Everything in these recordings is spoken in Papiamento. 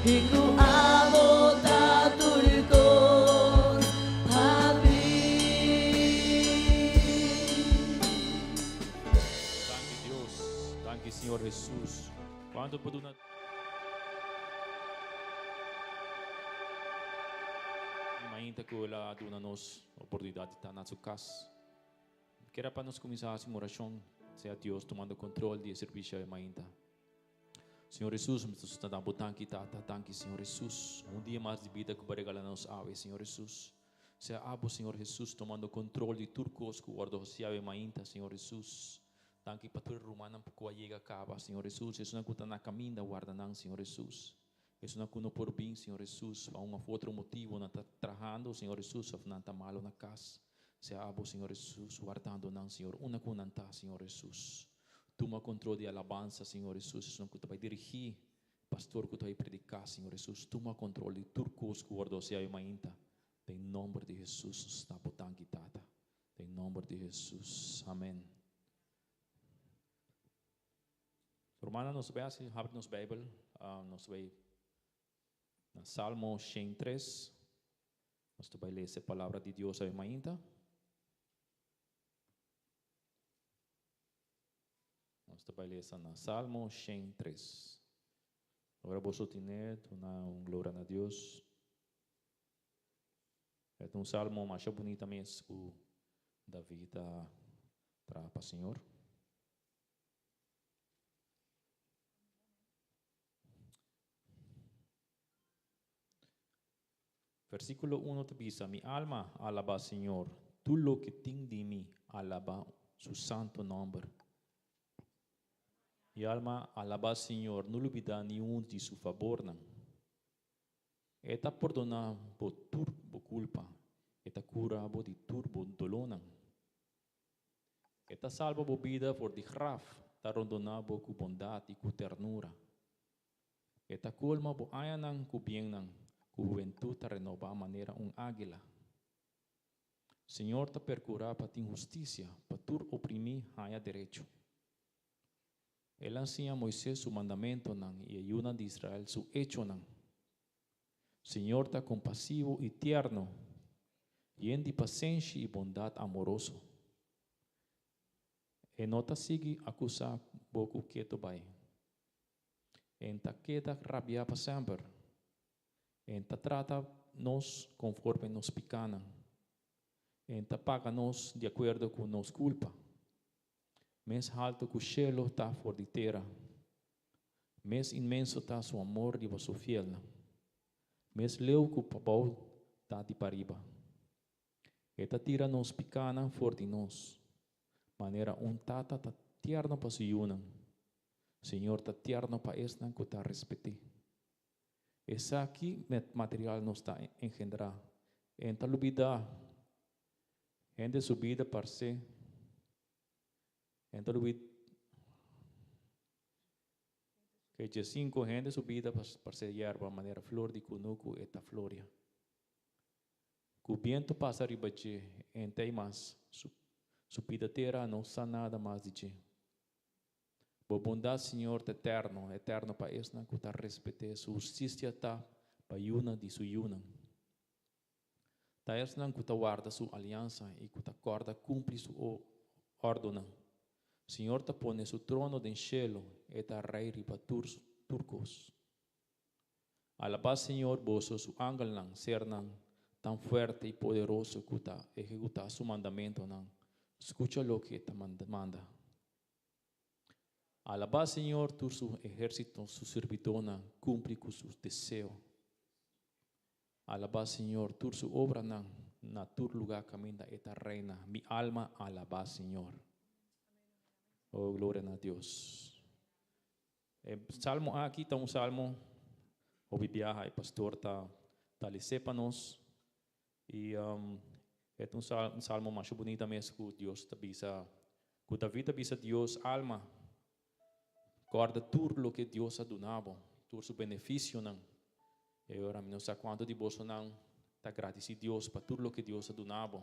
I ku abo ta tur kos pa mi. Danki Dios, danki Señor Jesus. Cuanto por duna Mi mainta cu el a duna nos oportunidad di ta na su cas. Kera pa nos cuminsa haci un oracion, sea Dios tomando control di e servicio awe mainta. Señor Jesus, mi ta da bo danki Tata, danki Señor Jesus. Un dia mas di bida cu bo a regala nos awe, Señor Jesus. Sea abo, Señor Jesus, tomando control di tur cos cu wordo haci awe mainta, Señor Jesus. Danki pa tur e rumannan cu a yega caba, Señor Jesus. Esunnan cu ta na caminda, warda nan, Señor Jesus. Esunnan cu no por bin, Señor Jesus, pa un of otro motibo, nan ta trahando, Señor Jesus, of nan ta malo na cas. Sea abo, Señor Jesus, wardando nan, Señor, unda cu nan ta, Señor Jesus. Tuma control di alabansa, Señor Jesus, esunnan cu ta bay dirigi, pastor cu ta bay predica, Señor Jesus. Tuma control di tur cos cu wordo haci awe mainta. Den nomber di Jesus nos ta bo danki, Tata. Den nomber di Jesus. Amen. Rumannan, nos bay haci, habri nos Bijbel, nos bay na Salmo 103. Nos ta bay lesa e palabra di Dios awe mainta. Nos ta bay lesa na Salmo 103. Ora boso tine, duna un gloria na Dios. E ta un salmo masha bunita mes ku David a traha pa Señor. Versíkulo uno ta bisa, Mi alma, alabá Señor, tur loke tin di mi, alabá su santu nòmber. Mi alma, alabá Señor, no lubidá niun di su fabornan. E ta pordoná bo tur bo kulpa, e ta kura bo di tur bo dolónan. E ta salba bo bida for di graf, ta rondoná bo ku bondat i ku ternura. E ta kolma bo añanan ku biennan, ku hubentut ta renobá manera un águila. Señor ta perkurá pa tin hustisia, pa tur oprimí haña derecho. El a siña Moisés su mandamentonan i e yunan di Israel su echonan. Señor ta kompasivo i tierno, yen di pasenshi i bondat amoroso. E no ta sigui akusá bo ku ketu bai. E ta keda rabiá pa semper. E ta trata nos konforme nos pikánan. E ta paga nos di akuerdo ku nos kulpa. Mes haltu ku shelu ta for di tera, mes inmenso ta su amor riba su fielnan. Mes leu ku pabou ta di pariba. E ta tira nos pikánan for di nos, manera un tata ta tierno pa su yunan. Señor ta tierno pa esnan ku ta respet'é. Esaki material nos ta engendrá. E ta lubidá Hende su bida parse Hende lo Ke djesinku hende su bida parse yerba manera flor di kunuku e ta floria. Ku bientu pasa riba dje hende ei mas su pida tera no sa nada mas di dje. Bo bondat Señor ta eterno, eterno pa esnan ku ta respet'é, su hustisia ta pa yunan di su yunan. Ta esnan ku ta warda su aliansa i ku ta kòrda kumpli su òrdunan. Señor ta pone su trono den shelu, e ta rei riba tur tur kos. Alabá Señor boso su angelnan, sernan tan fuerte i poderoso ku ta ehekutá su mandamentunan, skucha loke e ta manda. Alabá Señor tur su ehérsito, su sirbidónan, kumpli ku su deseo. Alabá Señor, tur su obranan, na tur lugá kaminda e ta reina. Mi alma alabá Señor. Oh, gloria na Dios. E salmo aki ta un salmo hopi biaha e pastor ta ta les'é pa nos. I um, e ta un salmo masha bunita mes ku Dios ta bisa, ku David ta bisa Dios, alma, Kòrda tur loke Dios a duna bo, tur su benefisionan. E ora mi no sa kuantu di bosonan ta gradisí Dios pa tur loke Dios a duna bo,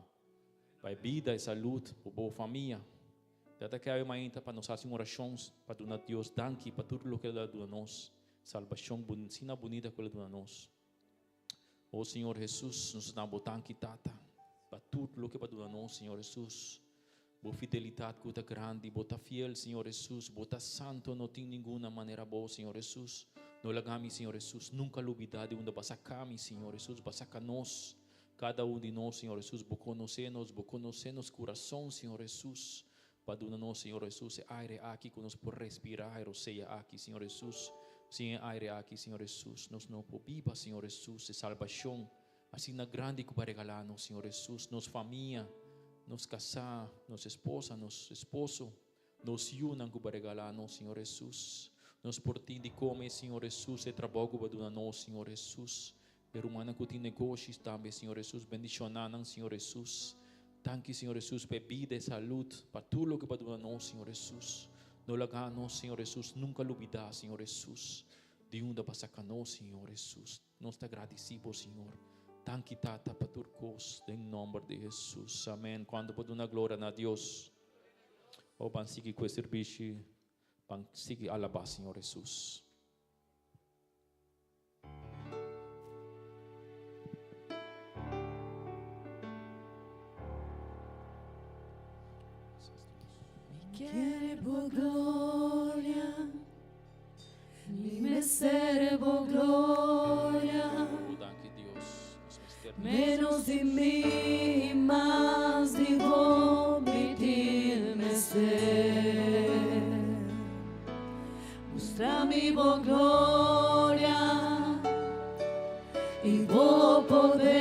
pa e bida, e salud, pa bo famia. Ta ta kere mainta pa nos hasi un orashon pa duna Dios danki pa tur loke El a duna nos. Salbashon asina bunita ku El a duna nos. O Señor Jesus, nos ta duna Bo danki, Tata, pa tur loke Bo a duna nos, Señor Jesus. Bo fidelidat ku ta grandi, Bo ta fiel, Señor Jesus, Bo ta santo, no tin ninguna manera Bo, Señor Jesus. No laga mi, Señor Jesus, nunka lubida di unda Bo a saka mi, Señor Jesus, Bo a saka nos, kada un di nos, Señor Jesus. Bo konosé nos, Bo konosé nos kurason, Señor Jesus. Pa duna nos, Señor Jesus, e aire aki ku nos por respirá, e rosea aki, Señor Jesus. Sin e aire aki, Señor Jesus, nos no por biba, Señor Jesus. E salbashon asina grandi ku Bo a regalá nos, Señor Jesus, nos famia, nos kasá, nos esposa, nos esposo, nos yunan ku Bo a regalá nos, Señor Jesus. Nos por tin di kome, Señor Jesus, e trabou ku Bo a duna nos, Señor Jesus. E rumannan ku tin negoshi tambe, Señor Hesus, bendishoná nan, Señor Hesus. Danki, Señor Hesus, pa e bida, e salud, pa tur loke Bo a duna nos, Señor Hesus. No laga nos, Señor Hesus, nunka lubidá, Señor Hesus, di unda Bo a saka nos, Señor Hesus. Nos ta gradisí Bo, Señor. Danki, Tata, pa tur kos, den nòmber di Hesus. Amèn. Kuantu por duna gloria na Dios? O ban sigui ku e sirbishi, ban sigui alabá Señor Hesus. Mi kier bo gloria, mi mester bo gloria. Menos di mi, mas di bo mi tin mester. Mustra mi bo gloria i bo poder.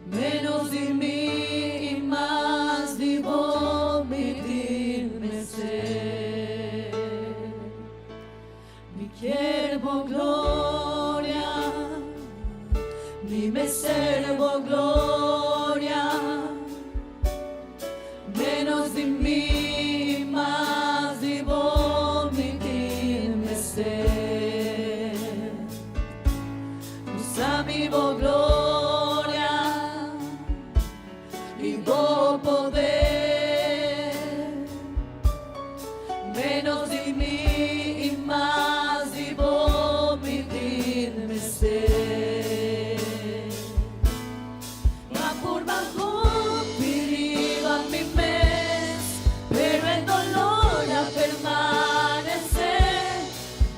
Menos di mi i mas di bo mi tin mester. Mi kier bo gloria, mi mester bo gloria. Menos di mi, mas di bo mi tin mester. Mustra mi bo gloria i bo poder. Menos di mi i mas di bo mi tin mester. Ma purba hopi riba mi mes, pero e dolor a permanece.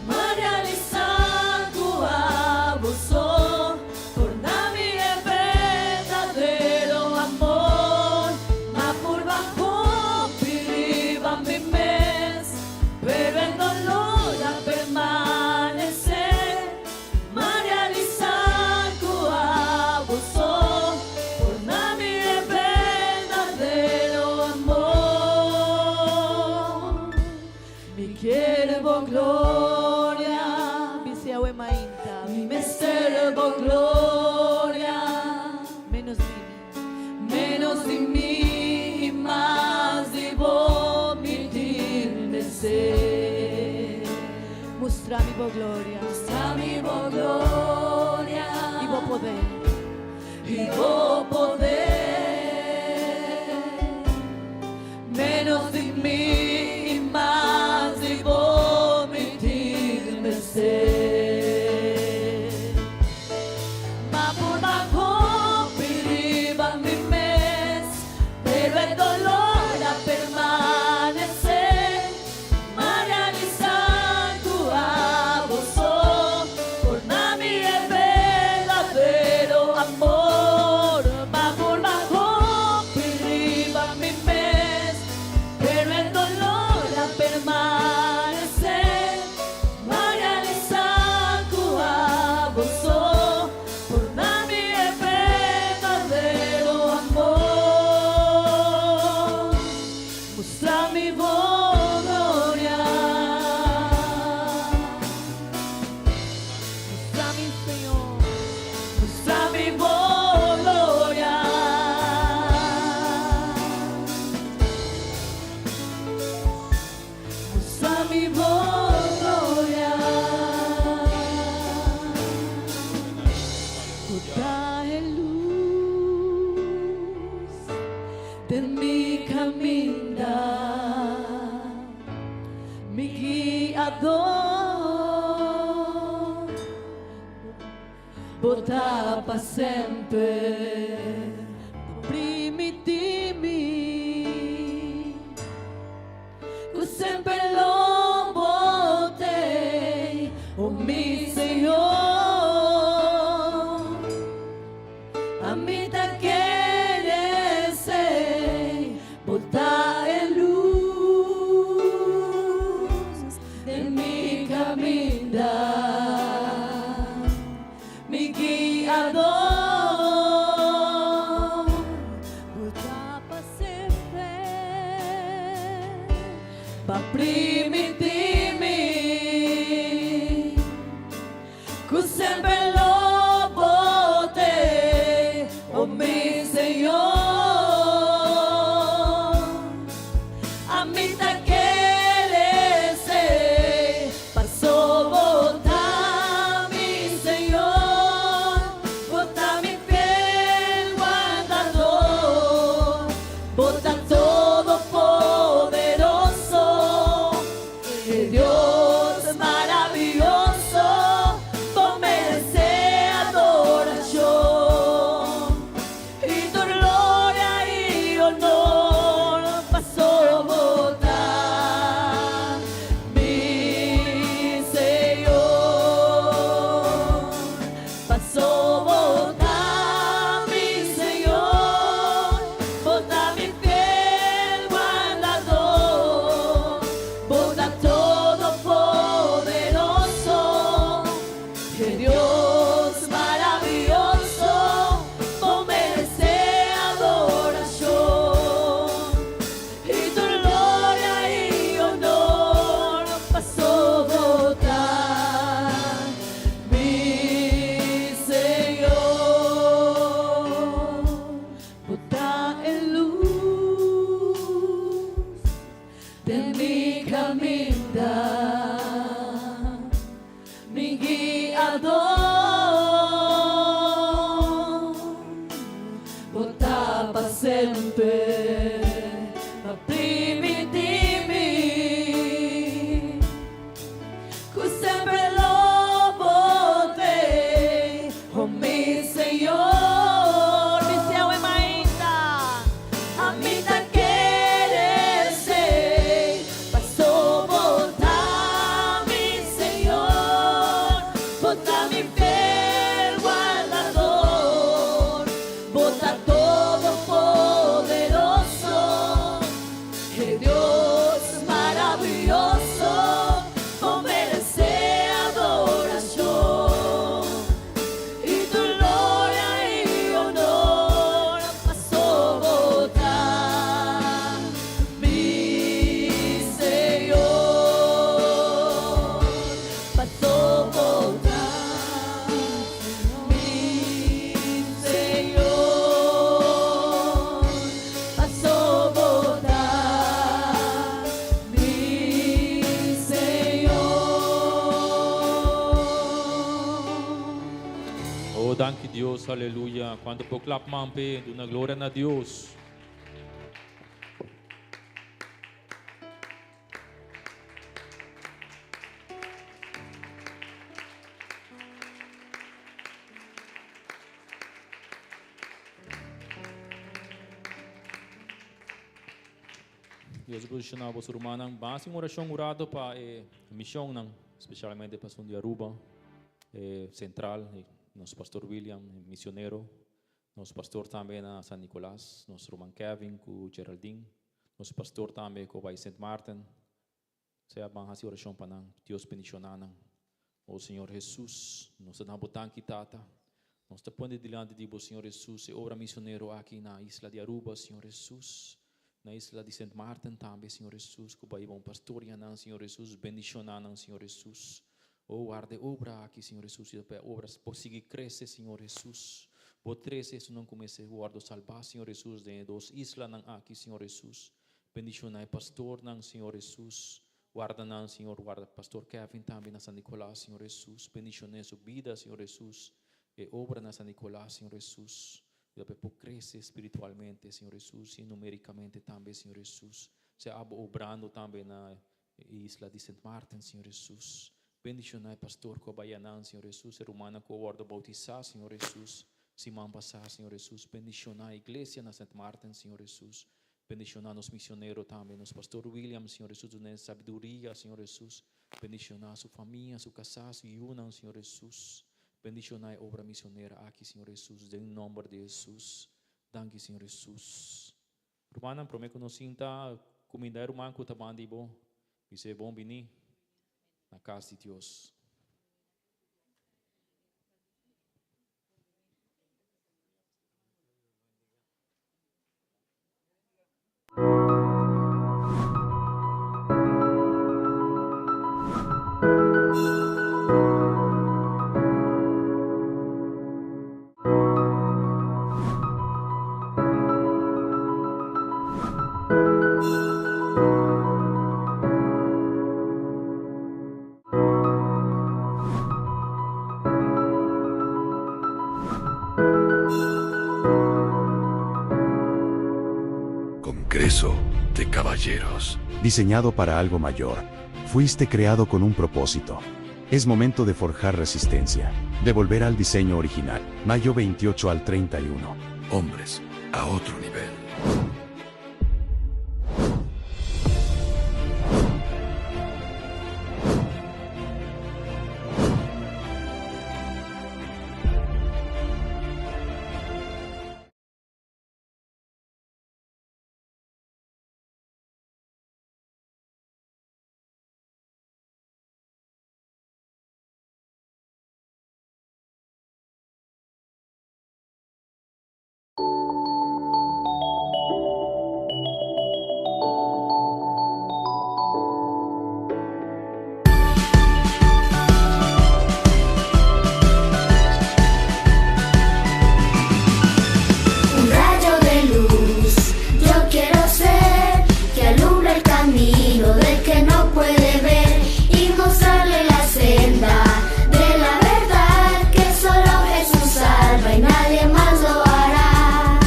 M'a realisa cu abo so por na mi e berdadero amor. Ma purba hopi riba mi mes, pero e dolor a permanece. M'a realisá ku abo so por na mi e berdadero amor. Mi kier bo gloria. Bis'é awe mainta. Mi mester bo gloria. Menos di mi. Menos di mi i mas di bo mi tin mester. Mustra mi bo gloria. Mustra mi bo gloria. I bo poder. I bo poder. Menos di mi i mas di bo mi tin mester. Ma purba hopi riba mi mes, pero e dolor a permanece. Ma realisá ku abo so por na mi e berdadero amor. Ma purba hopi riba mi mes, pero e dolor a permanece. Ma realisá ku abo so por na mi e berdadero amor. Mustra mi bo gloria. Mustra mi, Señor. Mustra mi bo gloria. Mustra mi bo gloria. Bo ta e lus den mi kaminda. Mi guiador, Bo ta pa semper, Bo primiti mi ku semper lo Bo t'ei, o mi Señor. Ami ta kere esei, Bo ta e lus den mi kaminda, mi guiador. Bo ta pa semper, B'a primintí mi. Ku semper lo Bo t'ei, o mi Señor. Ami ta kere esei, paso Bo ta mi Señor, Bo ta mi fiel wardador, Bo ta todopoderoso, e Dios maravioso, Bo meresé adorashon. I tur gloria i honor, paso Bo ta mi Señor. Paso Bo ta mi Señor, Bo ta mi fiel wardador, Bo ta todopoderoso, e Dios maravioso, Bo meresé adorashon. I tur gloria i honor, paso Bo ta mi Señor. Bo ta e lus den mi kaminda, mi guiador. Bo ta pa semper, b'a primintí mi ku semper lo Bo t'ei, o mi Señor. Bis'é awe mainta. Ami ta kere esei, paso Bo ta mi Señor, Bo ta mi fiel wardador, Bo ta todopoderoso, e Dios maravioso, Bo meresé adorashon. I tur gloria i honor, paso Bo ta mi Señor. Paso Bo ta mi Señor. Paso Bo ta mi Señor. Oh, danki Dios, aleluya. Kuantu por klap man p'e, duna gloria na Dios. Dios bendishoná boso rumannan. Ban hasi un orashon un rato pa e mishonnan, spesialmente pa esun di Aruba, e Sentral, e nos pastor William, e misionero, nos pastor tambe na San Nicolas, nos ruman Kevin ku Geraldine, nos pastor tambe ku bai Sint Maarten. Sea ban hasi orashon pa nan. Dios bendishoná nan. O Señor Hesus, nos ta duna bo danki Tata. Nos ta pone dilanti di bo Señor Hesus e obra misionero aki na isla di Aruba, Señor Hesus. Na isla di Sint Maarten tambe, Señor Hesus, ku bo a hiba un pastoria nan, Señor Hesus. Bendishoná nan, Señor Hesus. O warda e obra aki, Señor Hesus, i pa e obra por sigui krese, Señor Hesus. Bo trese esunnan ku mester wòrdu salbá, Señor Hesus, den e dos islanan aki, Señor Hesus. Bendishoná e pastornan, Señor Hesus. Warda nan, Señor. Warda Pastor Kevin tambe na San Nicolas, Señor Hesus. Bendishoné su bida, Señor Hesus. E obra na San Nicolas, Señor Hesus. Yuda pa e por krese spiritualmente, Señor Hesus, i numerikamente tambe, Señor Hesus. Sea abo obrando tambe na. E isla di Sint Maarten, Señor Hesus. Bendiciona e pastor cu a bay anan, Señor Hesus, e rumannan cu a wordo bautisa, Señor Hesus, siman pasa, Señor Hesus. Bendiciona e iglesia na Sint Maarten, Señor Hesus. Bendiciona nos misionero tambe, nos pastor William, Señor Hesus, duna e sabiduria, Señor Hesus. Bendiciona su famia, su casa, su yunan, Señor Hesus. Bendiciona e obra misionera aki, Señor Hesus, den nomber di Hesus. Danki, Señor Hesus. Rumannan, prome ku nos sinta, kuminda e ruman ku ta banda di bo, bis'é bon bini na kas di Dios. Congreso de Caballeros. Diseñado para algo mayor, fuiste creado con un propósito. Es momento de forjar resistencia, de volver al diseño original. Mayo 28 al 31. Hombres a otro nivel. Un rayo de luz, yo quiero ser que alumbre el camino del que no puede ver y mostrarle la senda de la verdad que solo Jesús salva y nadie más lo hará.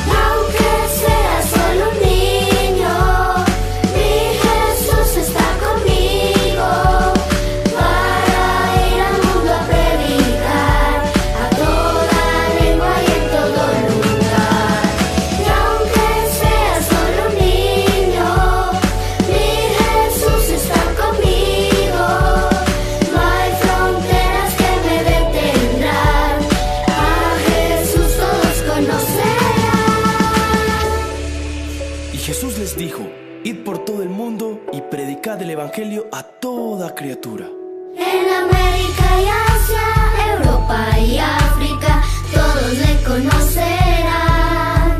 Y aunque sea solo un niño, mi Jesús está conmigo para ir al mundo a predicar a toda lengua y en todo lugar. Y aunque sea solo un niño, mi Jesús está conmigo. No hay fronteras que me detendrán. A Jesús todos conocerán. Y Jesús les dijo, Id por todo el mundo y predicad el Evangelio a toda criatura. En América y Asia, Europa y África, todos le conocerán.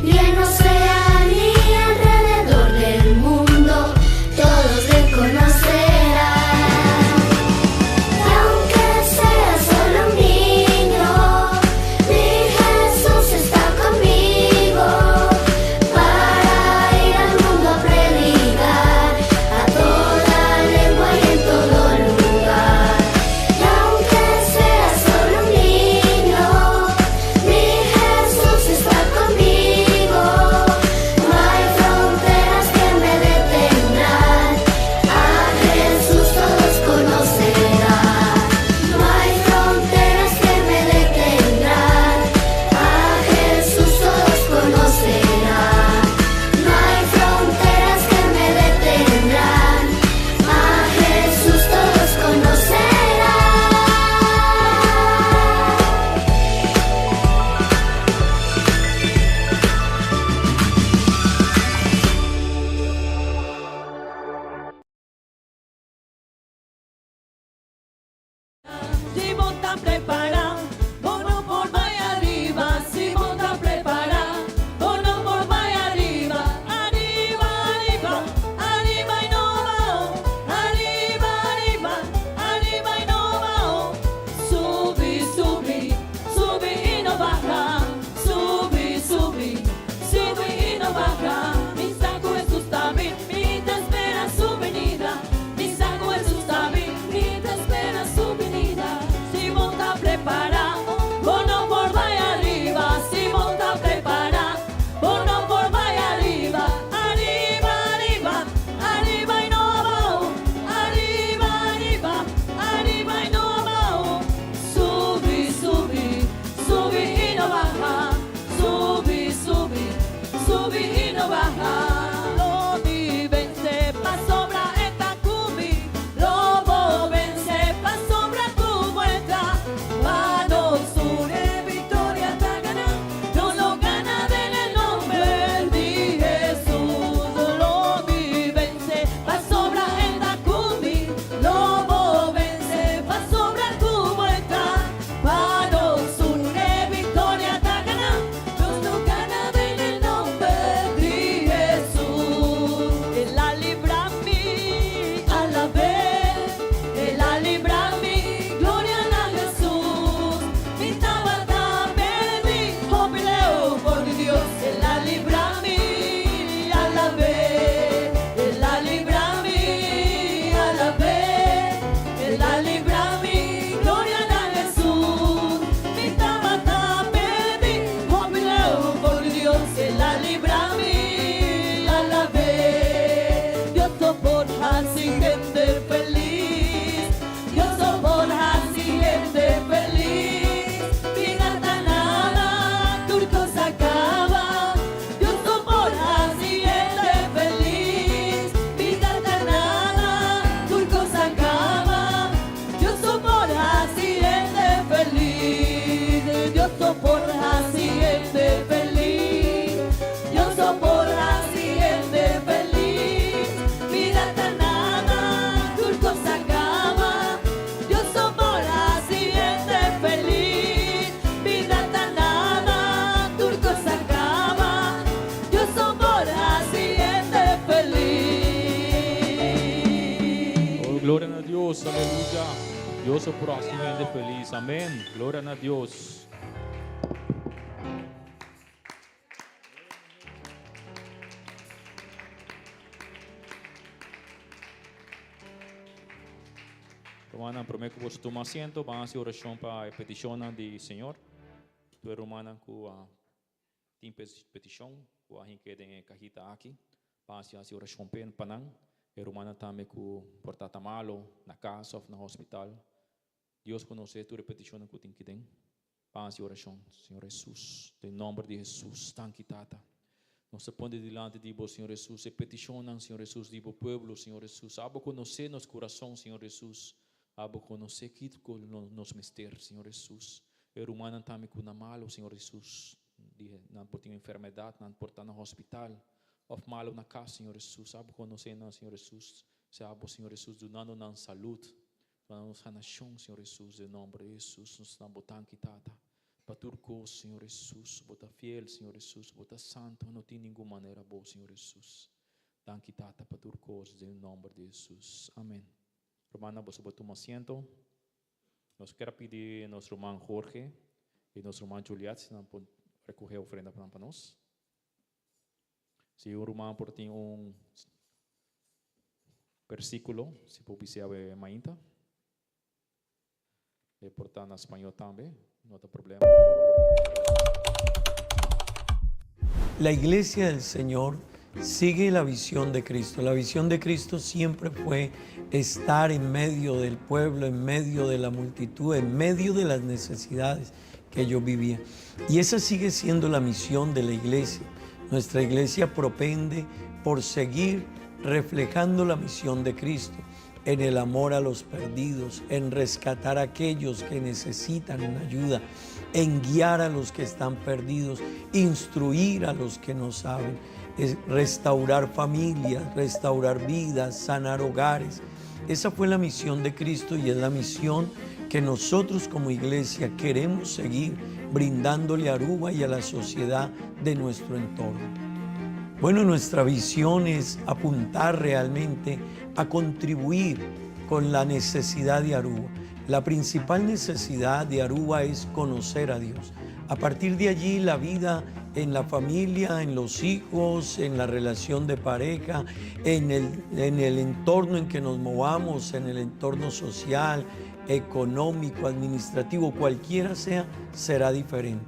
Y en Oceanía, alrededor del mundo, todos le conocerán. Y aunque sea solo un niño, mi Jesús está conmigo para ir al mundo a predicar a toda lengua y en todo lugar. Y aunque sea solo un niño, mi Jesús está conmigo. No hay fronteras que me detendrán. A Jesús todos conocerán. No hay fronteras que me detendrán. A Jesús todos conocerán. No hay fronteras que me detendrán. A Jesús todos conocerán. Si bo ta prepara, bo no por bay ariba. Si bo ta prepara, bo no por bay ariba. Ariba, ariba, ariba y no bao. Ariba, ariba, ariba y no bao. Subi, subi, subi y no baha. Subi, subi, subi y no baha. Mi sa cu Hesus ta bin, mi ta spera su benida. Mi sa cu Hesus ta bin, mi ta spera su benida. Si bo ta prepara. hasi hende felis. Dios so por hasi hende felis. Bida ta nada, tur kos a kaba. Dios so por hasi hende felis. Bida ta nada, tur kos a kaba. Dios so por hasi hende felis. Dios so por hasi hende felis. Dios so por hasi hende felis. Bida ta nada, tur kos a kaba. Dios so por hasi hende felis. Bida ta nada, tur kos a kaba. Dios so por hasi hende felis. Oh, gloria na Dios, aleluya. Dios por hasi hende felis. Amèn. Gloria na Dios. Rumannan, promé ku boso tuma asiento, ban hasi orashon pa e petishonnan di Señor. Tur e rumannan ku a tin petishon ku a hink'é den e kahita aki, ban hasi hasi orashon p'e pa nan. E rumannan tambe ku por ta ta malo na kas òf na hospital, Dios konosé tur e petishonnan ku tin kiden. Ban hasi orashon. Señor Hesus, den nòmber di Hesus, danki Tata. Nos ta pone dilanti di Bo, Señor Hesus, e petishonnan, Señor Hesus, di Bo pueblo, Señor Hesus. Abo konosé nos kurason, Señor Hesus. Abo konosé kiko nos mester, Señor Hesus. E rumannan tambe ku na malu, Señor Hesus, di nan por tin enfermedat, nan por ta na hospital òf malu na kas, Señor Hesus. Abo konosé nan, Señor Hesus. Sea Abo, Señor Hesus, dunando nan salud. Duna nos sanashon, Señor Hesus, den nomber di Hesus nos ta bo danki, Tata, pa tur kos, Señor Hesus. Bo ta fiel, Señor Hesus, Bo ta santo, no tin ningun manera Bo, Señor Hesus. Danki, Tata, pa tur kos, den nomber di Hesus. Amen. Rumannan, boso por tuma asiento. Nos kier a pidi nos ruman Jorge i nos ruman Juliet si nan por recoge ofrenda pa nos. Si un ruman por tin un versículo, si por bis'é awe mainta. E por ta na spañó tambe, no ta problema. La iglesia del Señor sigue la visión de Cristo. La visión de Cristo siempre fue estar en medio del pueblo, en medio de la multitud, en medio de las necesidades que ellos vivían. Y esa sigue siendo la misión de la iglesia. Nuestra iglesia propende por seguir reflejando la misión de Cristo en el amor a los perdidos, en rescatar a aquellos que necesitan una ayuda, en guiar a los que están perdidos, instruir a los que no saben, restaurar familias, restaurar vidas, sanar hogares. Esa fue la misión de Cristo y es la misión que nosotros como iglesia queremos seguir brindándole a Aruba y a la sociedad de nuestro entorno. Bueno, nuestra visión es apuntar realmente a contribuir con la necesidad de Aruba. La principal necesidad de Aruba es conocer a Dios. A partir de allí la vida en la familia, en los hijos, en la relación de pareja, en el, en el entorno en que nos movamos, en el entorno social, económico, administrativo, cualquiera sea, será diferente.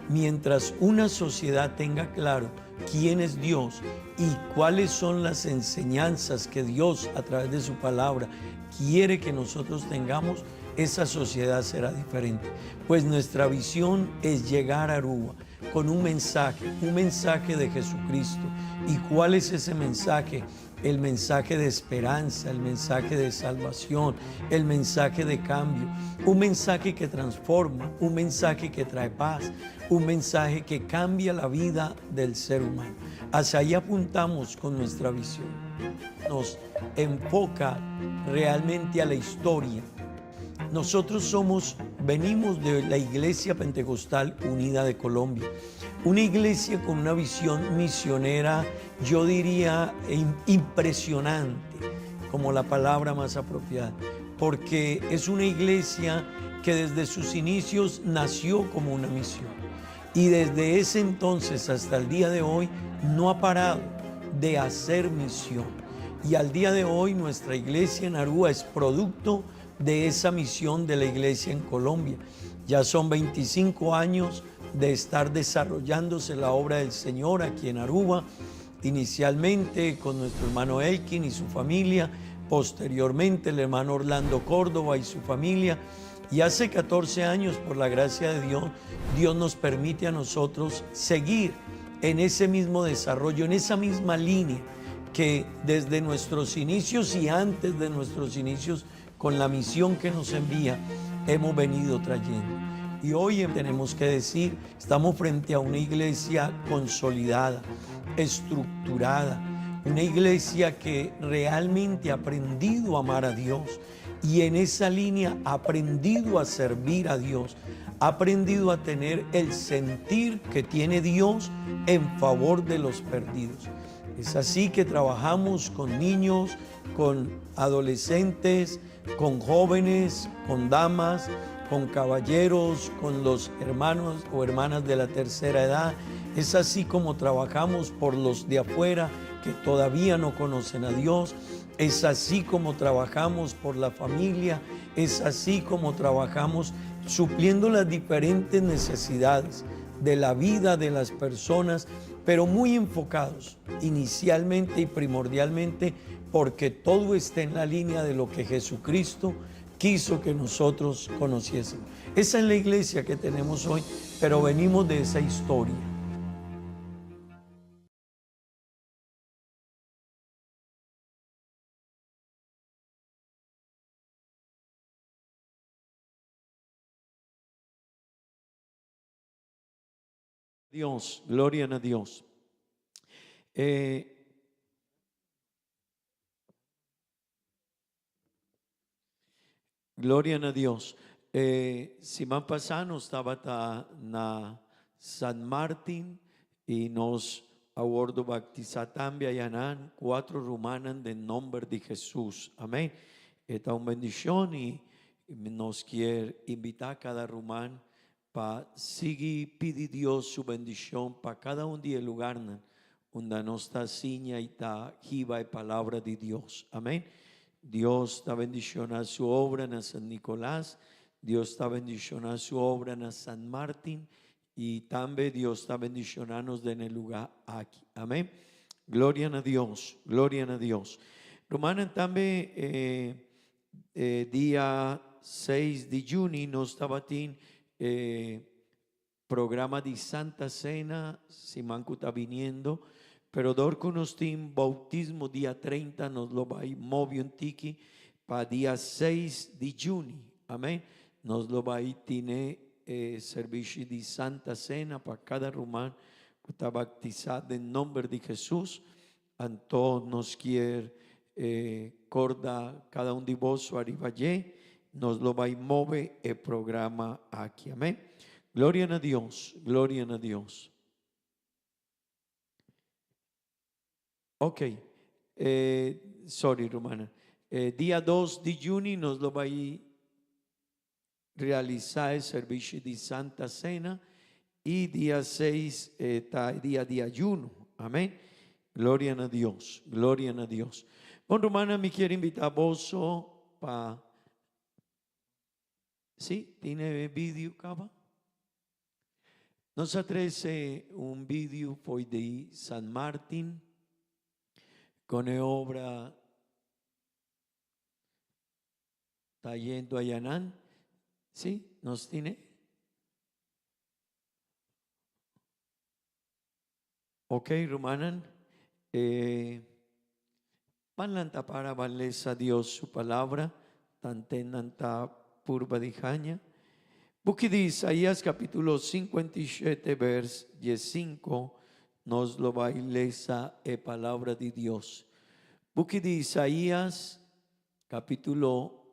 Mientras una sociedad tenga claro quién es Dios y cuáles son las enseñanzas que Dios a través de su palabra quiere que nosotros tengamos, esa sociedad será diferente. Pues nuestra visión es llegar a Aruba con un mensaje, un mensaje de Jesucristo. ¿Y cuál es ese mensaje? El mensaje de esperanza, el mensaje de salvación, el mensaje de cambio, un mensaje que transforma, un mensaje que trae paz, un mensaje que cambia la vida del ser humano. Hacia ahí apuntamos con nuestra visión. Nos enfoca realmente a la historia. Nosotros somos, venimos de la Iglesia Pentecostal Unida de Colombia, una iglesia con una visión misionera, yo diría, impresionante, como la palabra más apropiada, porque es una iglesia que desde sus inicios nació como una misión y desde ese entonces hasta el día de hoy no ha parado de hacer misión. Y al día de hoy nuestra iglesia en Aruba es producto de esa misión de la iglesia en Colombia. Ya son 25 años de estar desarrollándose la obra del Señor aquí en Aruba. Inicialmente con nuestro hermano Elkin y su familia, posteriormente el hermano Orlando Córdoba y su familia. Y hace 14 años, por la gracia de Dios, Dios nos permite a nosotros seguir en ese mismo desarrollo, en esa misma línea que desde nuestros inicios y antes de nuestros inicios, con la misión que nos envía, hemos venido trayendo. Y hoy tenemos que decir, estamos frente a una iglesia consolidada, estructurada, una iglesia que realmente ha aprendido a amar a Dios y en esa línea ha aprendido a servir a Dios, ha aprendido a tener el sentir que tiene Dios en favor de los perdidos. Es así que trabajamos con niños, con adolescentes, con jóvenes, con damas, con caballeros, con los hermanos o hermanas de la tercera edad. Es así como trabajamos por los de afuera que todavía no conocen a Dios. Es así como trabajamos por la familia. Es así como trabajamos supliendo las diferentes necesidades de la vida de las personas, pero muy enfocados inicialmente y primordialmente porque todo está en la línea de lo que Jesucristo quiso que nosotros conociésemos. Esa es la iglesia que tenemos hoy, pero venimos de esa historia. Dios, gloria a Dios. Eh, gloria a Dios. Eh, siman pasá nos tabata na San Martin i nos a wòrdu batisá tambe ayanan kuatro rumannan den nòmber di Jesus. Amèn. E ta un bendishon i nos kier invitá kada ruman pa sigui pidi Dios su bendishon pa kada un di e lugarnan unda nos ta siña i ta hiba e palabra di Dios. Amèn. Dios ta bendishoná su obra na San Nicolas, Dios ta bendishoná su obra na San Martin i tambe Dios ta bendishoná nos den e lugá aki. Amèn. Gloria na Dios, gloria na Dios. Rumannan tambe e e dia seis di juni nos tabatin e Programa di Santa Cena siman ku ta biniendo, pero dor ku nos tin boutismo dia 30 nos lo bai movi un tiki pa dia 6 di juni. Amen. Nos lo bai tine e servishi di Santa Cena pa kada ruman ku ta batisá den nomber di Jesus. Anto nos kier korda kada un di boso ariba dje, nos lo bai move e programa aki. Amen. Gloria na Dios, gloria na Dios. Ok, sorry rumannan. Dia dos di juni nos lo bai Realisá e servisio di Santa Sena i dia seis ta e dia di ayuno. Amén. Gloria na Dios, gloria na Dios. Bon rumannan, mi kier invitá boso pa Sí, tin e video kaba? Nos a trese un video foi di San Martin con e obra Ta yendo ayanan? Sí, nos tine? Ok, rumannan, eh, ban lanta para, ban lesa Dios su palabra, tanten nan ta purba di haña. Buki di Isaías capítulo 57 vers 15 nos lo bai lesa e palabra di Dios. Buki di Isaías Capítulo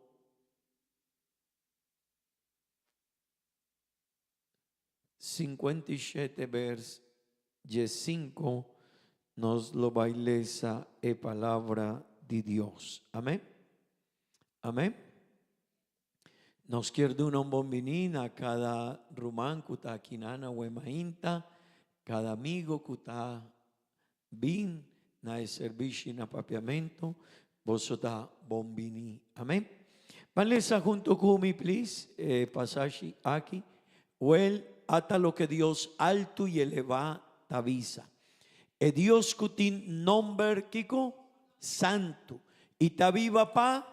57 vers 15 nos lo bai lesa e palabra di Dios. Amén. Amén. Nos kier duna un bon bini na cada ruman cu ta aki na Wemainta, cada amigo cu ta Bin na e servishi na Papiamento, boso ta bon bini. Amen. Ban lesa hunto ku mi, please, e pasashi aki. Wel, ata loke Dios altu i elevá ta bisa. E Dios ku tin nomber kiko? Santu. I ta biba pa?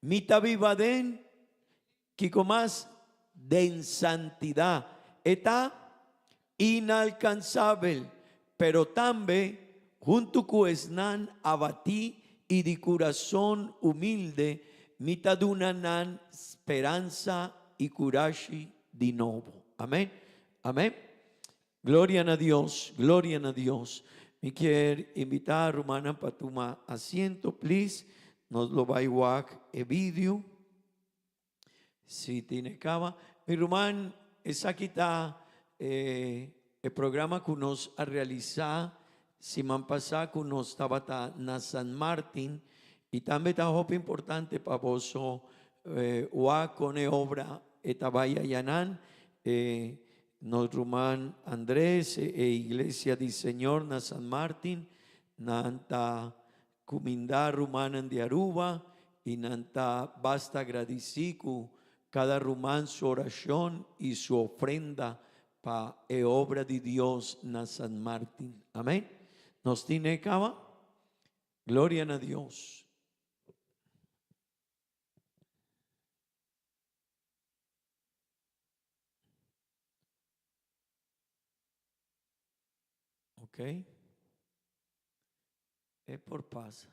Mi ta biba den kiko mas? Den santidat. E ta inalkansabel, pero tambe huntu ku esnan abatí i di kurason humilde, mi ta duna nan speransa i kurashi di nobo. Amén. Amén. Gloria na Dios, gloria na Dios. Mi kier invita rumannan pa tuma asiento, please. Nos lo bai wak e video. Si tine caba. Mi ruman, esaki ta e, e programa cu nos a realisa siman pasa cu nos tabata na San Martin y tambe ta hopi importante pa boso eh, wak con e obra e ta bai ayanan. E, Nos ruman Andres e Iglesia di Señor na San Martin, nan ta cuminda rumannan di Aruba y nan ta basta agradeci cu cada ruman su oracion y su ofrenda pa e obra di Dios na San Martin. Amen. Nos tin e caba? Gloria na Dios. Ok. E por pasa.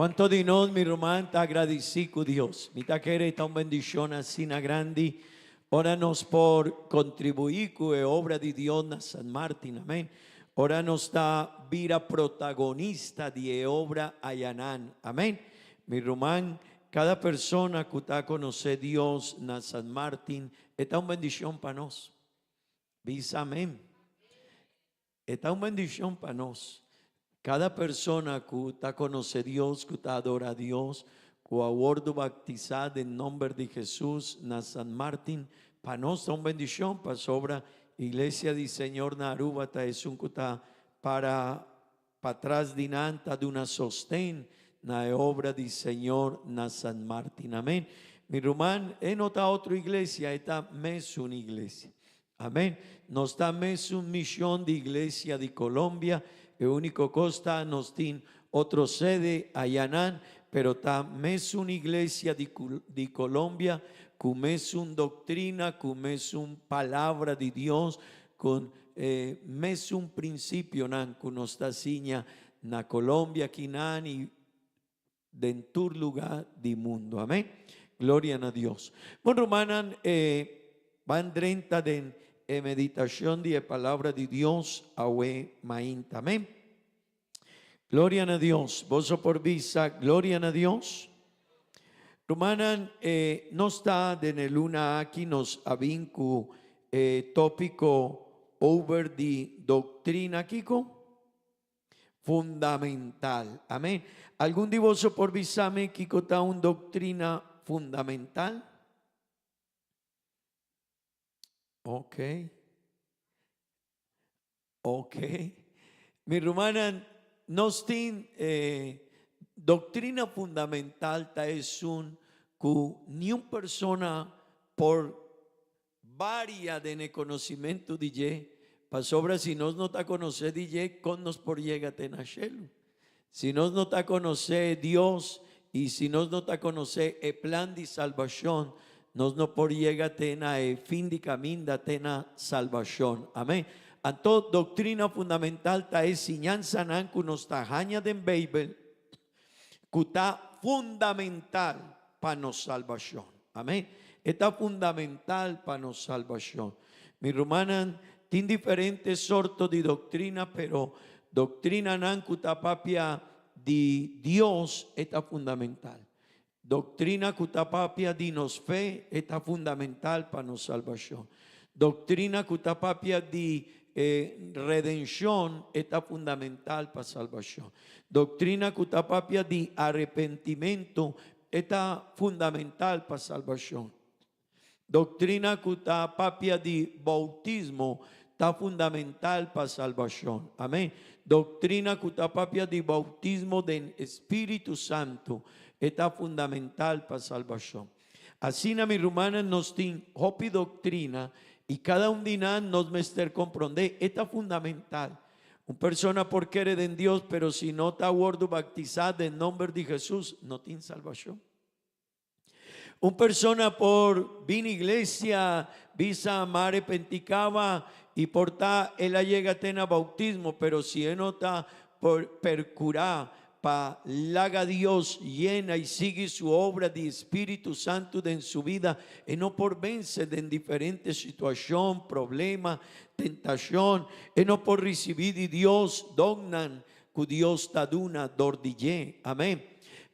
Cuanto di nos, mi ruman, ta agradeci cu Dios? Mi ta kere ta un bendicion asina grandi ora nos por contribui cu e obra di Dios na San Martin. Amen. Ora nos ta bira protagonista di e obra ayanan. Amen. Mi ruman, cada persona cu ta conoce Dios na San Martin e ta un bendicion pa nos. Bisa amen. E ta un bendicion pa nos. Cada persona cu ta conoce Dios, cu ta adora Dios, cu a wordo baptisa den nomber di Jesus na San Martin, pa nos ta un bendicion pasobra Iglesia di Señor na Aruba ta esun cu ta para patras di nan ta duna sosten na e obra di Señor na San Martin. Amen. Mi ruman, e no ta otro iglesia, e ta mesun iglesia. Amen. Nos ta mesun mision di iglesia di Colombia, e unico cos ta nos tin otro sede ayanan, pero ta mesun iglesia di di Colombia cu mesun doctrina, cu mesun palabra di Dios, con e mesun principionan cu nos ta siña na Colombia kinan y den tur luga di mundo. Amen. Gloria na Dios. Bon rumannan, e. Ban drenta den e meditashon di e Palabra di Dios awe mainta. Amén. Gloria na Dios. Boso por bisa gloria na Dios? Rumannan, e nos ta den e luna aki nos a bin ku e tópiko over di doktrina kiko? Fundamental. Amén. Algun di boso por bisa mi kiko ta un doktrina fundamental? Ok. Ok. Mi rumannan, nos tin e doctrina fundamental ta esun cu niun persona por varia den e conocimento di dje, pasobra si nos no ta conoce di dje, con nos por yega te na shelu? Si nos no ta konosé Dios i si nos no ta konosé e plan di salbashon, nos no por yega te na e fin di kaminda, te na salbashon. Amén. Anto, doktrina fundamental ta e siñansanan ku nos ta haña den Beibel ku ta fundamental pa nos salbashon. Amén. E ta fundamental pa nos salbashon. Mi rumannan, tin diferente sorto di doktrina, pero doktrinanan ku ta papia di Dios e ta fundamental. Doktrina ku ta papia di nos fe e ta fundamental pa nos salbashon. Doktrina ku ta papia di e redenshon e ta fundamental pa salbashon. Doktrina ku ta papia di arepentimentu e ta fundamental pa salbashon. Doktrina ku ta papia di boutismo ta fundamental pa salbashon. Amen. Doktrina ku ta papia di boutismo den Spiritu Santu e ta fundamental pa salbashon. Asina, mi rumannan, nos tin hopi doktrina i kada un di nan nos mester komprondé e ta fundamental. Un persona por kere den Dios, pero si no ta wòrdu baktisá den nòmber di Hesus, no tin salbashon. Un persona por bini iglesia, bisa m'a arepentí kaba i por ta el a yega te na bautismo, pero si e no ta por perkurá pa laga Dios yena i sigui su obra di Spiritu Santu den su bida, e no por vense den diferente situashon, problema, tentashon, e no por risibí di Dios donnan ku Dios ta duna dor di dje. Amén.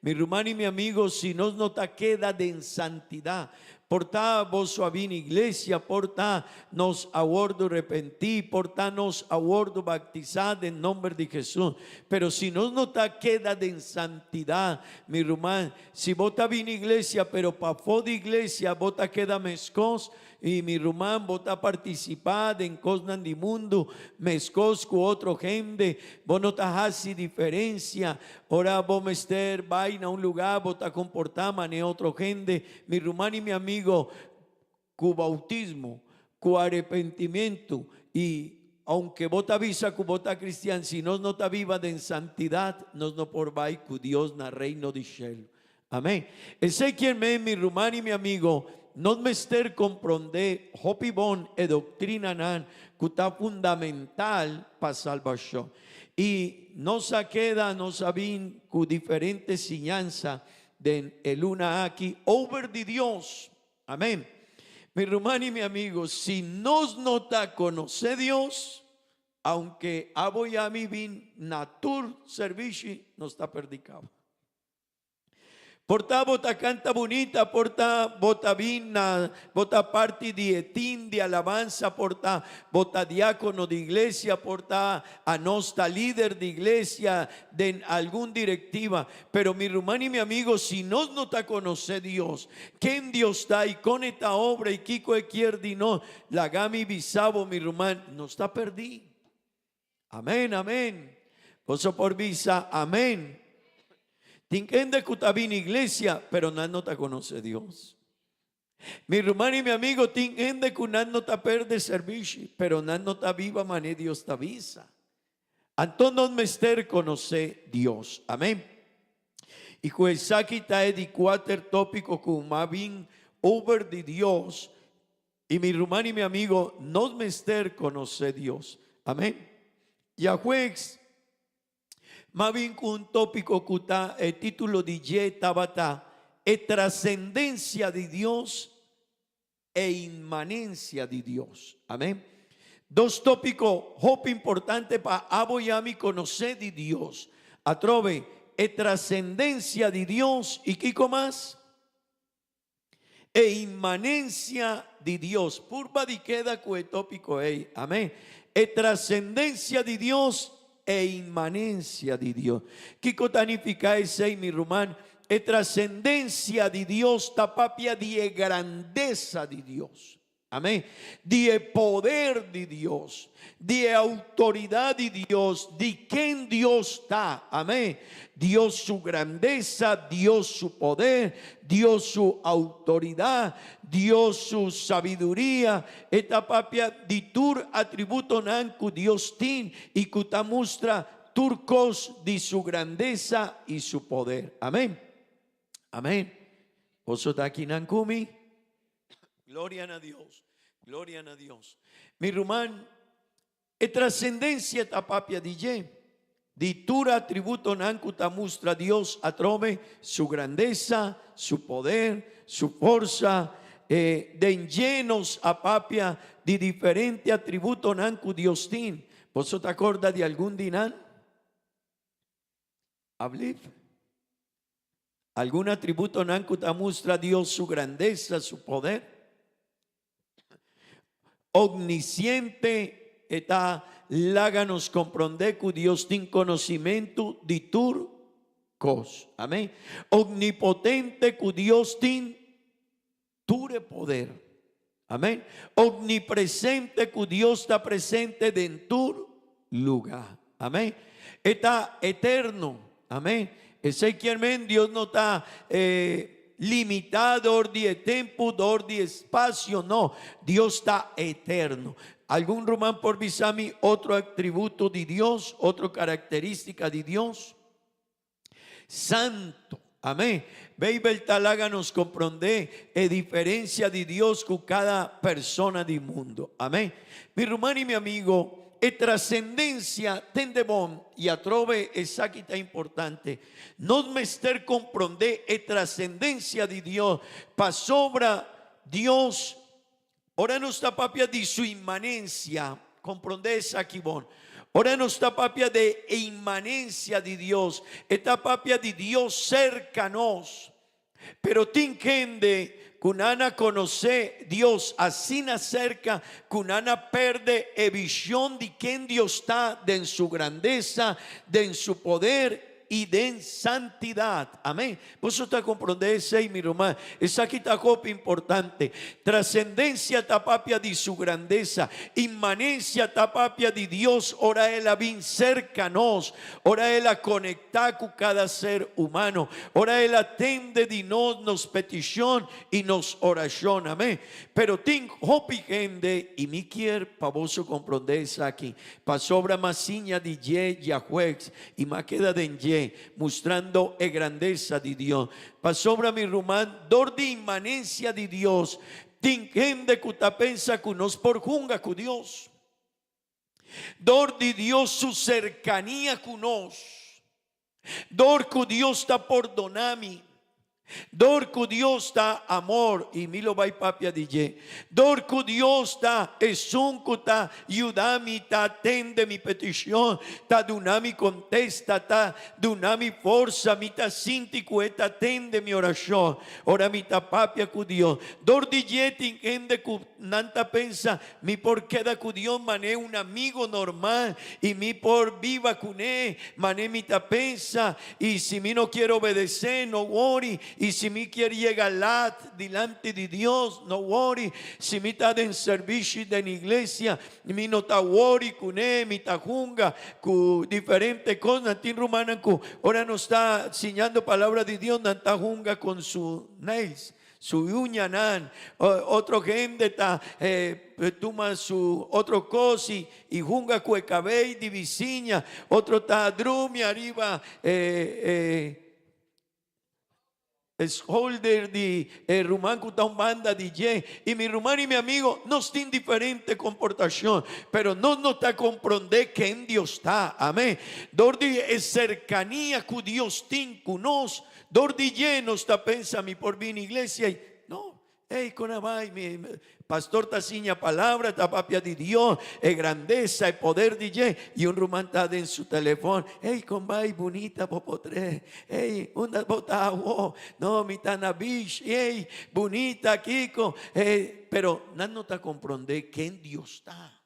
Mi ruman i mi amigo, si nos no ta keda den santidat, por ta boso a bini iglesia, por ta nos a wordu repentí, por ta nos a wordu baktisá den nomber di Hesus, pero si nos no ta keda den santidat, mi ruman, si bo ta bini iglesia pero pafó di iglesia bo ta keda meskos, I mi ruman, bo ta partisipá den kosnan di mundu meskos ku otro hende. Bo no ta hasi diferensia. Ora bo mester bai na un lugá, bo ta komportá manera otro hende. Mi ruman i mi amigo, ku boutismo, ku arepentimentu i ounke bo ta bisa ku bo ta kristian, si nos no ta biba den santidat, nos no por bai ku Dios na Reino di shelu. Amén. Esei kier men, mi ruman i mi amigo, nos mester komprondé hopi bon e doktrinanan ku ta fundamental pa salbashon. I nos a keda, nos a bin ku diferente siñansa den e luna aki over di Dios. Amén. Mi ruman i mi amigo, si nos no ta konosé Dios, aunke abo i ami bin na tur servishi, nos ta pèrdí kaba. Por ta bo ta canta bunita, por ta bo ta bin na, bo ta parti di e team di alabanza, por ta bo ta diacono di iglesia, por ta anos ta lider di iglesia den algun directiva. Pero mi ruman y mi amigo, si nos no ta conoce Dios, ken Dios ta y con e ta obra y kico e kier di nos, laga mi bisa bo mi ruman, nos ta perdi. Amén, amén. Boso por bisa amén. Tin hende ku ta bini iglesia, pero nan no ta konosé Dios. Mi ruman i mi amigo, tin hende ku nan no ta perde servishi, pero nan no ta biba manera Dios ta bisa. Anto nos mester konosé Dios. Amén. I ku esaki ta e di kuater tópiko ku m'a bin over di Dios. I mi ruman i mi amigo, nos mester konosé Dios. Amén. Djajueves, m'a bin ku un tópiko ku ta, e título di dje tabata, E trasendensia di Dios E inmanencia di Dios. Amén. Dos tópico hopi importante pa abo y ami conoce di Dios. Atrobe, e trascendencia di Dios y kico mas? E inmanencia di Dios. Purba di keda cu e tópico ey. Amén. E trascendencia di Dios e inmanencia di Dios. Kico ta nifica esey, mi ruman? E trascendencia di Dios ta papia di e grandeza di Dios. Amén. Di e poder di Dios, di e autoridad di Dios, di ken Dios ta. Amén. Dios su grandeza, Dios su poder, Dios su autoridad, Dios su sabiduria. E ta papia di tur atributonan cu Dios tin y cu ta mustra tur cos di su grandeza y su poder. Amén. Amén. Boso ta akinan cu mi? Gloria na Dios. Gloria na Dios. Mi ruman, e trascendencia ta papia di dje, di tur atributonan cu ta mustra Dios atrobe su grandeza, su poder, su forsa. E den dje nos a papia di diferente atributonan cu Dios tin. Boso ta corda di algun di nan? Ablif. Algun atributonan cu ta mustra Dios su grandeza, su poder. Omnisciente, e ta laga nos comprende cu Dios tin conocimento di tur cos. Amen. Omnipotente, cu Dios tin tur e poder. Amen. Omnipresente, cu Dios ta presente den tur lugar. Amen. E ta eterno. Amen. Esey kier men Dios no ta eh, limita door di e tempo, door di espacio, no. Dios ta eterno. Algun ruman por bisa mi otro atributo di Dios, otro característica di Dios? Santo. Amén. Beibel ta laga nos komprondé e diferensia di Dios ku kada persona di mundo. Amén. Mi ruman i mi amigo, e trasendensia tende bon i atrobe esaki ta importante. Nos mester komprondé e trasendensia di Dios pasobra Dios, Ora nos ta papia di su inmanencia, comprende esaki bon. Ora nos ta papia de e inmanencia di Dios, e ta papia di Dios cerca nos. Pero tin hende cu nan a conoce Dios asina cerca cu nan a perde e vision di ken Dios ta den su grandeza, den su poder i den santidat. Amén. Boso ta komprondé esei, mi ruman? Esaki ta hopi importante. Trasendensia ta papia di su grandesa. Inmanensia ta papia di Dios ora El a bin serka nos, ora El a konektá ku kada ser humano, ora El a tende di nos nos petishon i nos orashon. Amén. Pero tin hopi hende, i mi kier pa boso komprondé esaki, Pasobra m'a siña di dje djahuegs i m'a keda den dje, mustrando e grandesa di Dios. Pasobra, mi ruman, dor di inmanencia di Dios, tin hende cu ta pensa cu nos por hunga cu Dios. Dor di Dios su cercania cu nos, dor cu Dios ta pordona mi, Dor ku Dios ta amor, i mi lo bai papia di dje. Dor ku Dios ta esun ku ta yuda mi, ta atende mi petishon, ta duna mi kontesta, ta duna mi forsa, mi ta sinti ku e ta tende mi orashon ora mi ta papia ku Dios. Dor di dje tin hende ku nan ta pensa, Mi por keda ku Dios manera un amigo normal i mi por biba kuné manera mi ta pensa i si mi no kier obedesé no wori i si mi kier yega lat dilanti di Dios no wori si mi ta den servishi den iglesia mi no ta wori kuné mi ta hunga ku diferente kosnan. Tin rumannan ku ora nos ta siñando palabra di Dios nan ta hunga kon su nails. Su uñanan, otro hende ta tuma su otro cos y hunga cu e cabey di bisiña, otro ta drumi ariba e shoulder di e ruman cu ta un banda di dje. Y mi ruman y mi amigo, nos tin diferente comportacion, pero nos no ta compronde ken Dios ta. Amen. Dor di e cercania cu Dios tin cu nos, Dor di dje nos ta pensa mi por bini iglesia y no. Ey, con a bai, mi pastor ta siña palabra, ta papia di Dios, e grandeza, e poder di dje, y un ruman ta den su telefon, ey, con bai bunita bo potré, ey, unda bo ta awo, no, mi ta na beach, ey, bunita, kiko, ey, pero nan no ta comprende ken Dios ta.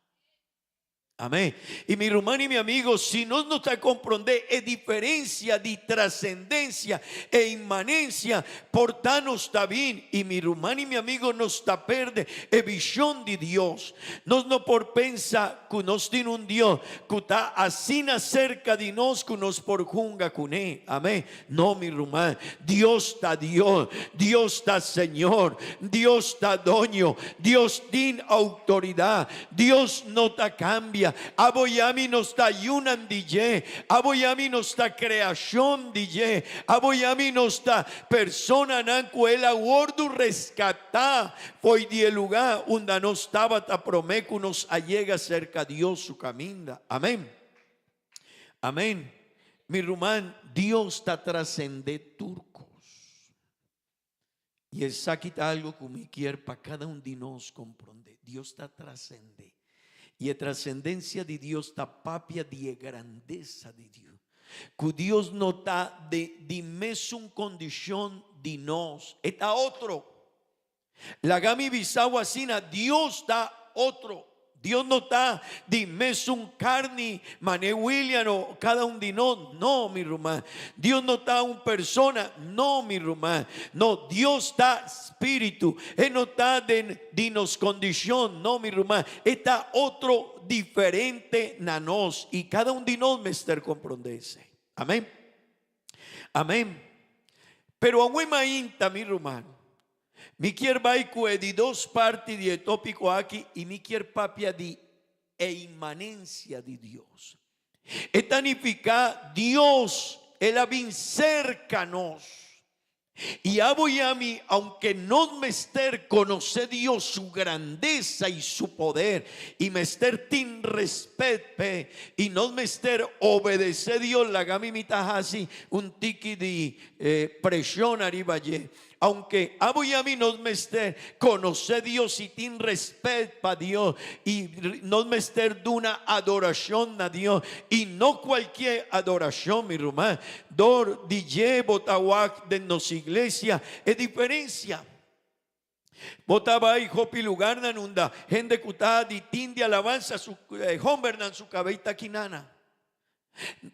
Amén. Y mi ruman y mi amigo, si nos no ta comprende e diferencia di trascendencia e inmanencia, por ta nos ta bin y mi ruman y mi amigo nos ta perde e vision di Dios. Nos no por pensa cu nos tin un Dios cu ta asina cerca di nos cu nos por hunga cune. Amén. No, mi ruman, Dios ta Dios, Dios ta Señor, Dios ta Doño, Dios tin autoridad, Dios no ta cambia. Abo y ami nos ta yunan di dje, abo y ami nos ta creacion di dje, abo y ami nos ta personanan cu el a wordu rescata fo'i di e lugar unda nos tabata prome cu nos a yega cerca Dios su caminda. Amen. Amén. Mi ruman, Dios ta trascende tur cos. Y esaki ta algo cu mi kier pa cada un di nos compronde. Dios ta trascende. Y e trascendencia di Dios ta papia di e grandeza di Dios. Cu Dios no ta de di mesun condicion di nos. E ta otro. Laga mi bisa bo asina, Dios ta otro. Dios no ta di mesun carni mane William o cada un di nos. No, mi ruman. Dios no ta un persona. No, mi ruman. No, Dios ta spiritu. E no ta den di nos condicion. No, mi ruman. E ta otro diferente na nos. Y cada un di nos mester comprende esey. Amen. Amén. Pero awe mainta, mi ruman, mi kier bai ku e di dos parti di e tópiko aki i mi kier papia di e inmanensia di Dios. E ta nifiká Dios el a bin serka nos. I abo i ami, aunke nos mester konosé Dios su grandesa i su poder, i mester tin respet p'e, i nos mester obedesé Dios, laga mi mi ta hasi un tiki di preshon ariba dje. Aunke abo i ami nos mester konosé Dios i tin respet pa Dios, i nos mester duna adorashon na Dios, i no kualkier adorashon, mi ruman, Dor di dje bo ta wak den nos iglesia e diferencia. Bo ta bai hopi lugarnan unda hende cu ta di tin di alabanza su hombernan su cabey ta kinana.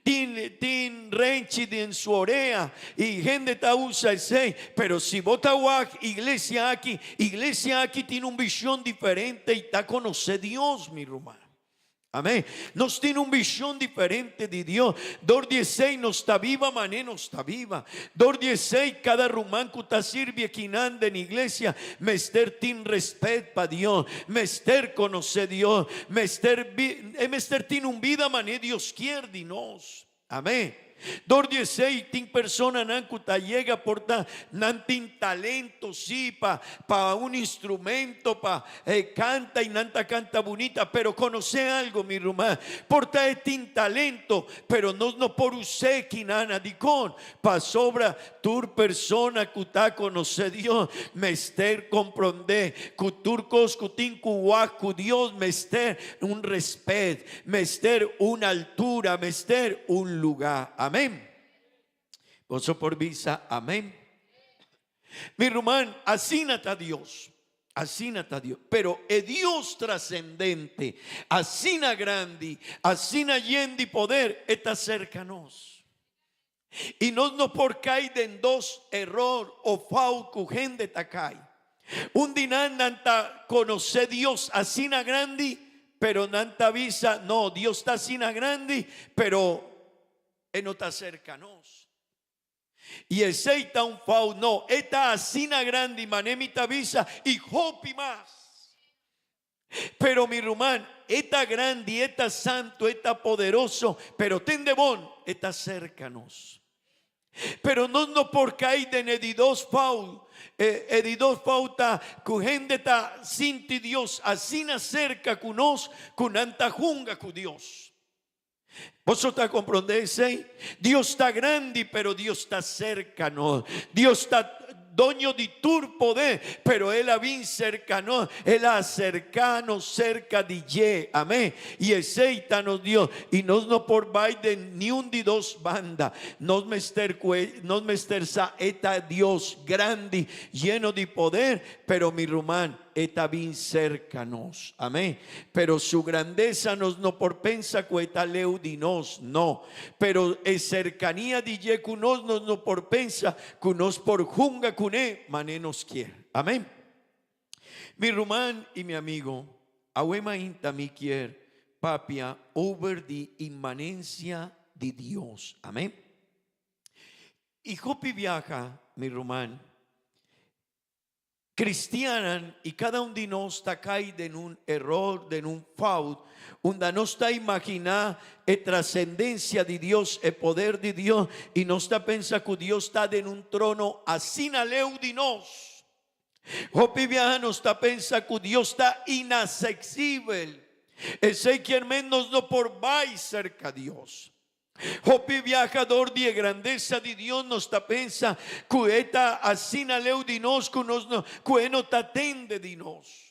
Tin tin renchi den su orea y hende ta usa esey. Pero si bo ta wak iglesia aki, iglesia aki tin un vision diferente y ta conoce Dios, mi ruman. Amén. Nos tin un vision diferente di Dios. Dor di esey nos ta biba mané nos ta biba. Dor di esey cada ruman cu ta sirbi ekinan den iglesia mester tin respet pa Dios, mester conoce Dios, mester e mester tin un bida mané Dios kier di nos. Amén. Dor di esei tin personanan ku ta yega por ta nan tin talento sí pa pa un instrumento pa e kanta i nan ta kanta bunita pero konosé algo mi ruman por ta e tin talento pero nos no por us'é kinana dikon pasobra tur persona ku ta konosé Dios mester komprondé ku tur kos ku tin ku wak ku Dios mester un respet Mester un altura, mester un lugá. Amén. Boso por bisa amén. Mi ruman, asina ta Dios. Asina ta Dios. Pero e Dios trascendente, asina grandi, asina yen di poder, e ta cerca nos. I nos no por kai den dos eror o fout ku hende ta kai. Un di nan, nan ta konosé Dios asina grandi, pero nan ta bisa, No, Dios ta asina grandi, pero e no ta serka nos. I esei ta un fout. No, e ta asina grandi, manera mi ta bisa, i hopi mas. Pero mi ruman, e ta grandi, e ta santo, e ta poderoso, pero tende bon, e ta cerca nos. Pero nos no por cay den e di dos fout. E, e di dos fout ta cu hende ta sinti Dios asina cerca cu nos cu nan ta hunga cu Dios. Boso ta comprende esey? Dios ta grandi, pero Dios ta cerca nos. Dios ta. doño di tur poder, pero el a bin serka nos, el a aserká nos serka di dje. Amén. I esei ta nos Dios. I nos no por bai den niun di dos banda. Nos mester ku e, nos mester sa e ta Dios grandi, yeno di poder, pero mi ruman, E ta bin serka nos. Amén. Pero su grandesa nos no por pensa ku e ta leu di nos, no. Pero e serkania di dje ku nos, nos no por pensa ku nos por hunga kuné mané nos kier. Amén. Mi ruman i mi amigo, awe mainta mi kier papia over di inmanencia di Dios. Amén. I hopi biaha, mi ruman, Cristiannan y cada un di nos ta cay den un error, den un fout, unda nos ta imagina e trascendencia di Dios, e poder di Dios, y nos ta pensa cu Dios ta den un trono asina leu di nos. Hopi biaha nos ta pensa cu Dios ta inaccesibel. Esey kier men nos no por bay cerca Dios. Hopi biaha dor di e grandesa di Dios nos ta pensa ku e ta asina leu di nos ku nos no ku e no ta tende di nos.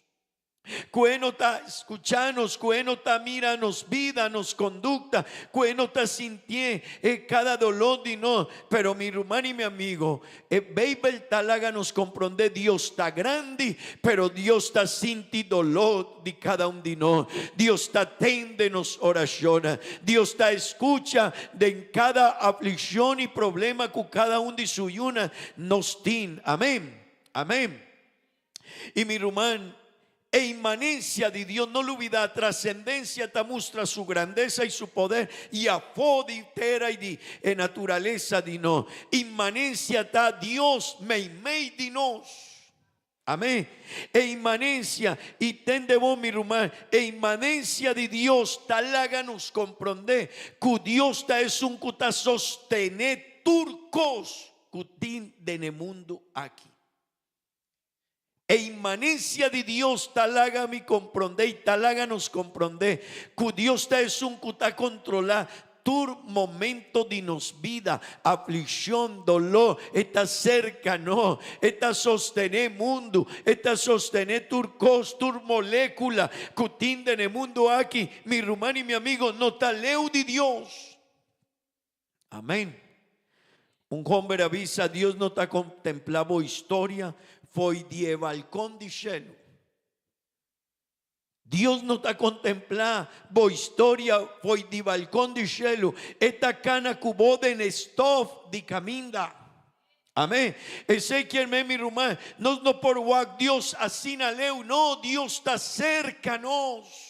Ku e no ta skucha nos, ku e no ta mira nos bida, nos kondukta, ku e no ta sintié e kada doló di nos. Pero mi ruman i mi amigo, E Beibel ta laga nos komprondé Dios ta grandi, pero Dios ta sinti doló di kada un di nos. Dios ta tende nos orashonnan. Dios ta skucha den kada aflikshon i problema ku kada un di su yunan nos tin. Amén. Amén. I mi ruman, e inmanencia di Dios, no lubida, trascendencia ta mustra su grandeza y su poder y afó di tera y di e naturaleza di nos. Inmanencia ta Dios meimei di nos. Amén. E inmanencia, y tende bon mi ruman, e inmanencia di Dios ta laga nos comprende cu Dios ta esun cu ta sostene tur cos cu tin den e mundo aki. E inmanencia di Dios ta laga mi comprende y ta laga nos comprende cu Dios ta esun cu ta controla tur momento di nos bida, afliccion, dolor, e ta cerca nos, e ta sostene mundo, e ta sostene tur cos, tur molecula cu tin den e mundo aki, mi ruman y mi amigo, no ta leu di Dios. Amén. Un homber a bisa, Dios no ta contempla bo historia fo'i di e balcon di shelu. Dios no ta contempla bo historia fo'i di balcon di shelu. E ta cana cu bo den e stof di caminda. Amén. Esey kier men, mi ruman, nos no por wak Dios asina leu. No, Dios ta cerca nos.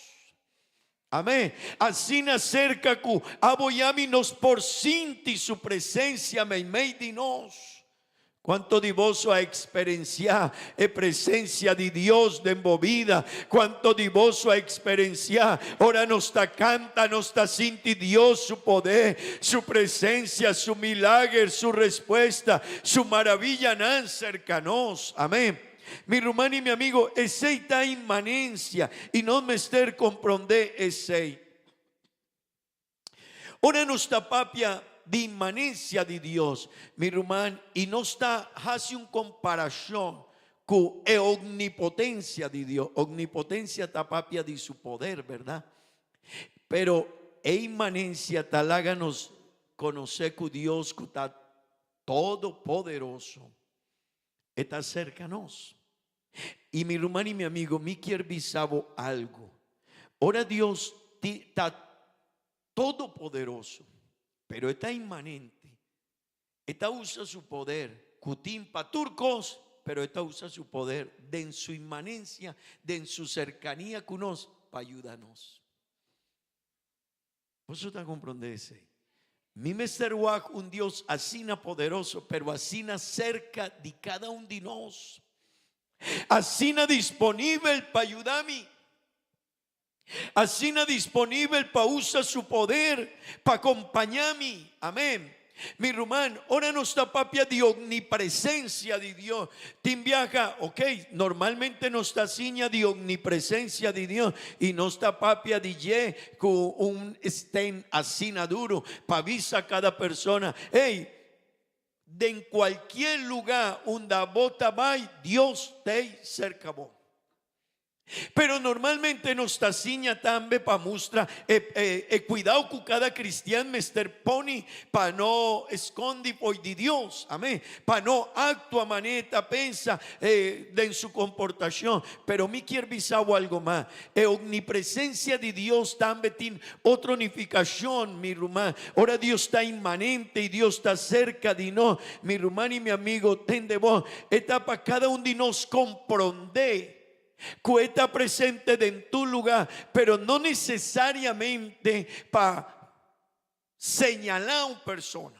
Amén. Asina serka ku abo i ami nos por sinti su presensia meimei di nos. Kuantu di boso a eksperensiá e presensia di Dios den bo bida? Kuantu di boso a eksperensiá ora nos ta kanta, nos ta sinti Dios su poder, su presensia, su milager, su respuesta, su maravillanan serka nos? Amén. Mi ruman i mi amigo, esei ta inmanencia i nos mester comprende esei. Ora nos ta papia di inmanencia di Dios, mi ruman, i nos ta haci un comparacion cu e omnipotencia di Dios. Omnipotencia ta papia di su poder, verdad? Pero e inmanencia ta laga nos conoce cu Dios cu ta todopoderoso. E ta serka nos. I mi ruman i mi amigo, mi kier bisa bo algo. Ora Dios ta todopoderoso, pero e ta inmanente. E ta usa su poder ku tin pa tur kos, pero e ta usa su poder den su inmanencia, den su serkania ku nos, pa yuda nos. Boso ta comprende esey? Mi mester wak un Dios asina poderoso, pero asina cerca di cada un di nos. Asina disponibel pa yuda mi. Asina disponibel pa usa su poder pa compaña mi. Amén. Mi ruman, ora nos ta papia di omnipresencia di Dios, tin biaha, ok, normalmente nos ta siña di omnipresencia di Dios y nos ta papia di dje cu un stem asina duro pa avisa cada persona, hey, Den cualkier lugar unda bo ta bay, Dios t'ey cerca bo. Pero normalmente nos ta siña tambe pa mustra e, e, e cuidao cu cada cristian mester poni pa no escondi fo'i di Dios. Amén. Pa no actua manera ta pensa eh, den su comportacion. Pero mi kier bisa bo algo mas. E omnipresencia di Dios tambe tin otro nificacion, mi ruman. Ora Dios ta inmanente y Dios ta cerca di nos, mi ruman y mi amigo, tende bon, e ta pa cada un di nos compronde cu e ta presente den tur lugar, pero no necesariamente pa señala un persona.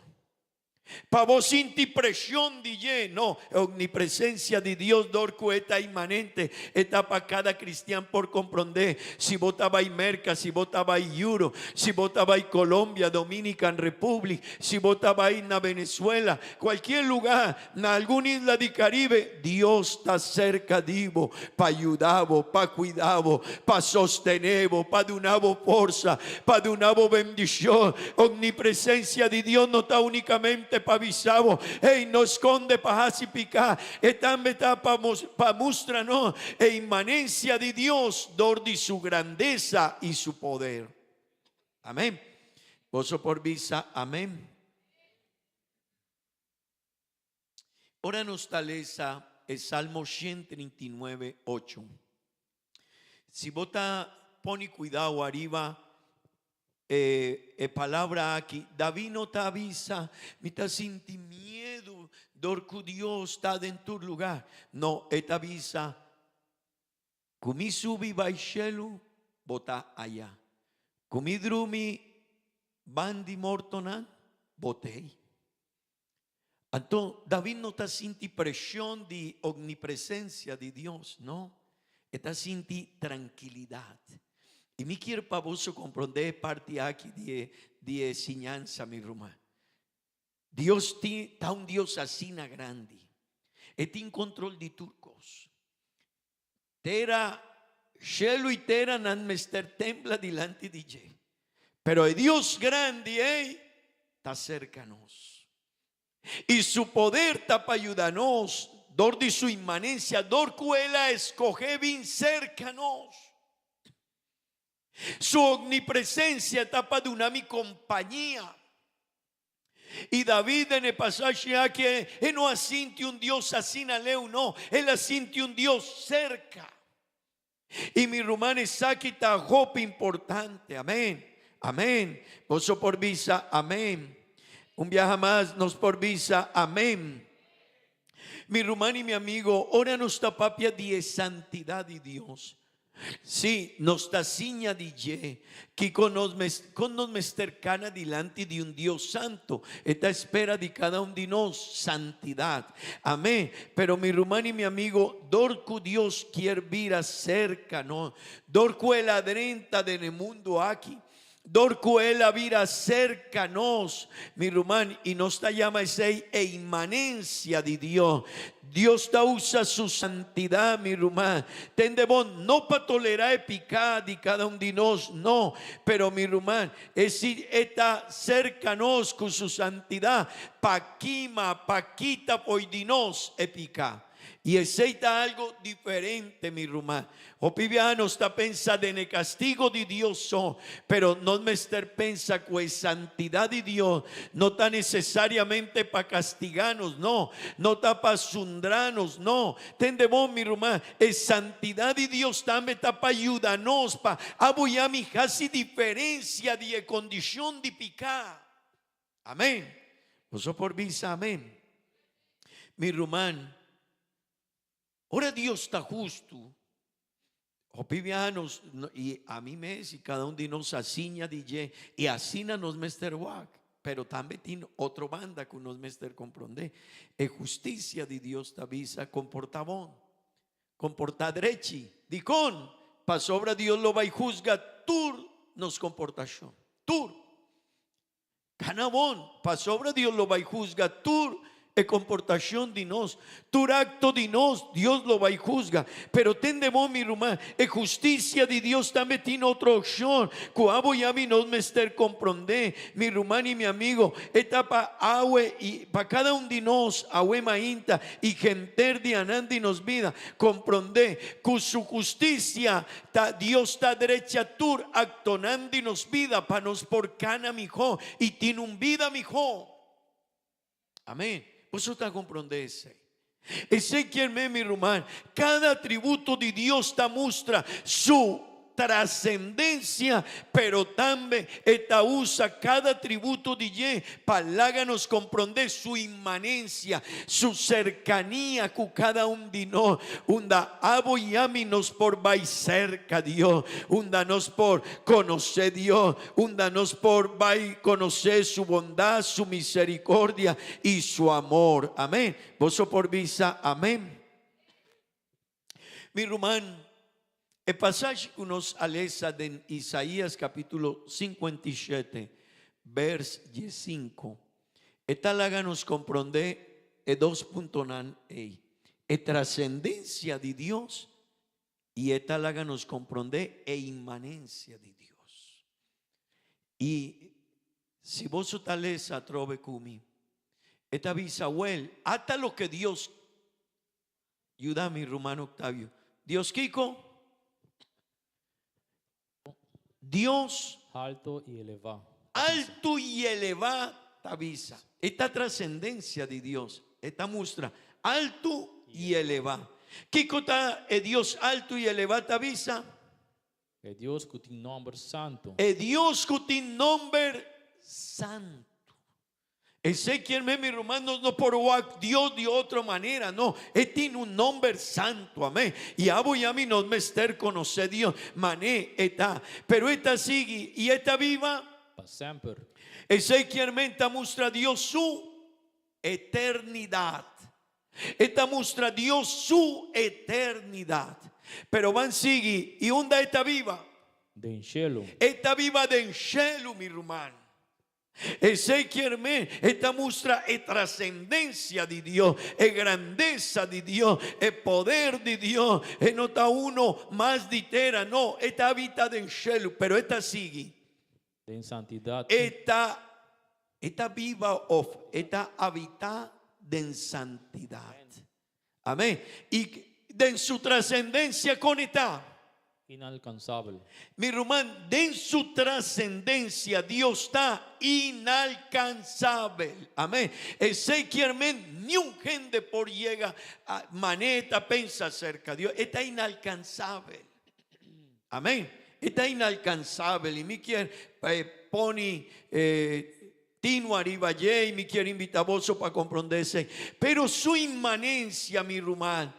Pa bo sinti presion di dje, no. E omnipresencia di Dios dor cu e ta inmanente, e ta pa cada cristian por comprende. Si bo ta bay Merca, si bo ta bay Europe, si bo ta bay Colombia, Dominican Republic, si bo ta bay na Venezuela, cualkier lugar, na algun isla di Caribe, Dios ta cerca di bo pa yuda bo, pa cuida bo, pa sostene bo, pa duna bo forsa, pa duna bo bendicion. Omnipresencia di Dios no ta unicamente pa bisa bo, Hey, no sconde pa haci pica. E tambe ta pa pa mustra nos e inmanencia di Dios dor di su grandeza y su poder. Amen. Boso por bisa amen. Ora nos ta lesa e Salmo 139, 8. Si bo ta pone cuidao ariba e, e palabra aki, David no ta avisa, mi ta sinti miedu dor cu Dios ta den tur lugar. No, e ta avisa, cu mi subi bai shelu, bo ta aya. Cu mi drumi bandi mortonan, bo t'ei. Anto, David no ta sinti presion di omnipresencia di Dios, no. E ta sinti trankilidat. I mi kier pa boso komprondé e parti aki di e, di e siñansa, mi ruman. Dios tin, ta un Dios asina grandi. E tin kontrol di tur kos. Tera, shelu i tera nan mester tembla dilanti di dje. Pero e Dios grandi ei ta serka nos. I su poder ta pa yuda nos dor di su inmanencia, dor ku el a eskohe bin serka nos. Su omnipresencia ta pa duna mi kompañia. I David den e pasashi aki e no a sinti un Dios asina leu, no, el a sinti un Dios serka. I mi ruman esaki ta hopi importante, amen, amen. Boso por bisa amen. Un biaha mas nos por bisa amen. Mi ruman i mi amigo, ora nos ta papia di e santidad di Dios, Sí, nos ta siña di dje kiko nos mes, kon nos mester kana dilanti di un Dios santo. E ta spera di kada un di nos santidat. Amén. Pero mi ruman i mi amigo, dor ku Dios kier bira serka nos, dor ku El a drenta den e mundu aki, Dor ku El a bira serka nos, mi ruman, i nos ta yama esei e inmanencia di Dios. Dios ta usa su santidad, mi ruman. Tende bon, no pa tolerá e piká di kada un di nos, no, pero mi ruman, e si E ta serka nos ku su santidad pa kima, pa kita fo'i di nos e piká. I esei ta algo diferente, mi ruman. Hopi biaha nos ta pensa den e castigo di Dios so, pero nos mester pensa cu e santidad di Dios no ta necesariamente pa castiga nos, no, no ta pa zundra nos, no. Tende bon, mi ruman, e santidad di Dios tambe ta pa yuda nos pa abuya mi haci diferencia di e condicion di pica. Amén. Boso por bisa amén. Mi ruman, ora Dios ta hustu, hopi biaha nos, i ami mes i kada un di nos a siña di dje, i asina nos mester wak. Pero tambe tin otro banda ku nos mester komprondé. E hustisia di Dios ta bisa komportá bon, komportá drechi. Dikon? Pasobra Dios lo bai husga tur nos komportashon. Tur. Kana bon, pasobra Dios lo bai husga tur e komportashon di nos, tur akto di nos, Dios lo bai husga. Pero tende bon, mi ruman, e hustisia di Dios tambe tin otro opshon ku abo i ami nos mester komprondé. Mi ruman i mi amigo, e ta pa awe i pa kada un di nos awe mainta i henter di anan di nos bida komprondé ku su hustisia ta Dios ta drecha tur aktonan di nos bida pa nos por kana mihó i tin un bida mihó. Amén. Boso ta komprondé esei? Esei kier men, mi ruman, kada atributo di Dios ta mustra su trasendensia, pero tambe e ta usa kada atributo di dje pa laga nos komprondé su inmanensia, su serkania ku kada un di nos, unda abo i ami nos por bai serka Dios, unda nos por konosé Dios, unda nos por bai konosé su bondat, su miserikordia i su amor. Amén. Boso por bisa amén. Mi ruman, e pasashi ku nos a lesa den Isaías kapítulo 57, bers 15, e ta laga nos komprondé e dos puntonan ei, e trasendensia di Dios i e ta laga nos komprondé e inmanensia di Dios. I si boso ta lesa atrobe ku mi, e ta bisa, Wèl, ata loke Dios yuda mi, ruman Octavio. Dios kiko? Dios. Alto i elevá. Alto i elevá ta bisa. E ta trasendensia di Dios. E ta mustra alto i elevá. Kiko ta e Dios alto i elevá ta bisa? E Dios ku tin nòmber santu. E Dios ku tin nòmber santu. Esei kier men, mi ruman, nos no por wak Dios di otro manera, no. E tin un nomber santu, amén. I abo i ami nos mester konosé Dios mané e ta. Pero e ta sigui i e ta biba. Pa semper. Esei kier men ta mustra Dios su eternidat. E ta mustra Dios su eternidat. Pero ban sigui, i unda e ta biba? Den shelu. E ta biba den shelu, mi ruman. Esei kier men e ta mustra e trasendensia di Dios, e grandesa di Dios, e poder di Dios. E no ta uno mas di tera, no, e ta habita den shelu, pero e ta sigui. Den santidat. E ta e ta biba of e ta habita den santidat. Amén. I den su trasendensia kon e ta? Inalkansabel. Mi ruman, den su trasendensia Dios ta inalkansabel. Amén. Esei kier men niun hende por yega a manera e ta pensa aserka Dios. E ta inalkansabel. Amén. E ta inalkansabel. I mi kier pone Tino ariba dje i mi kier invita boso pa komprondé esei. Pero su inmanencia, mi ruman,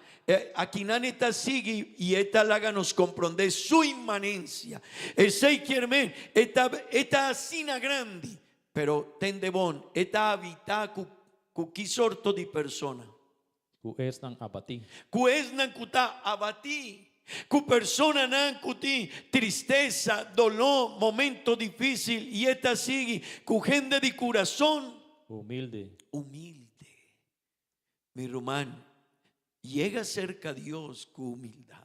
akinan e ta sigui i e ta laga nos komprondé su inmanencia. Esei kier men, e ta, e ta asina grandi, pero tende bon, e ta habitá ku, ku ki sorto di persona? Ku esnan abatí. Ku esnan ku ta abatí. Ku personanan ku tin tristesa, doló, momento difísil i e ta sigui ku hende di kurason. Humilde. Humilde. Mi ruman, yega serka Dios ku humildat.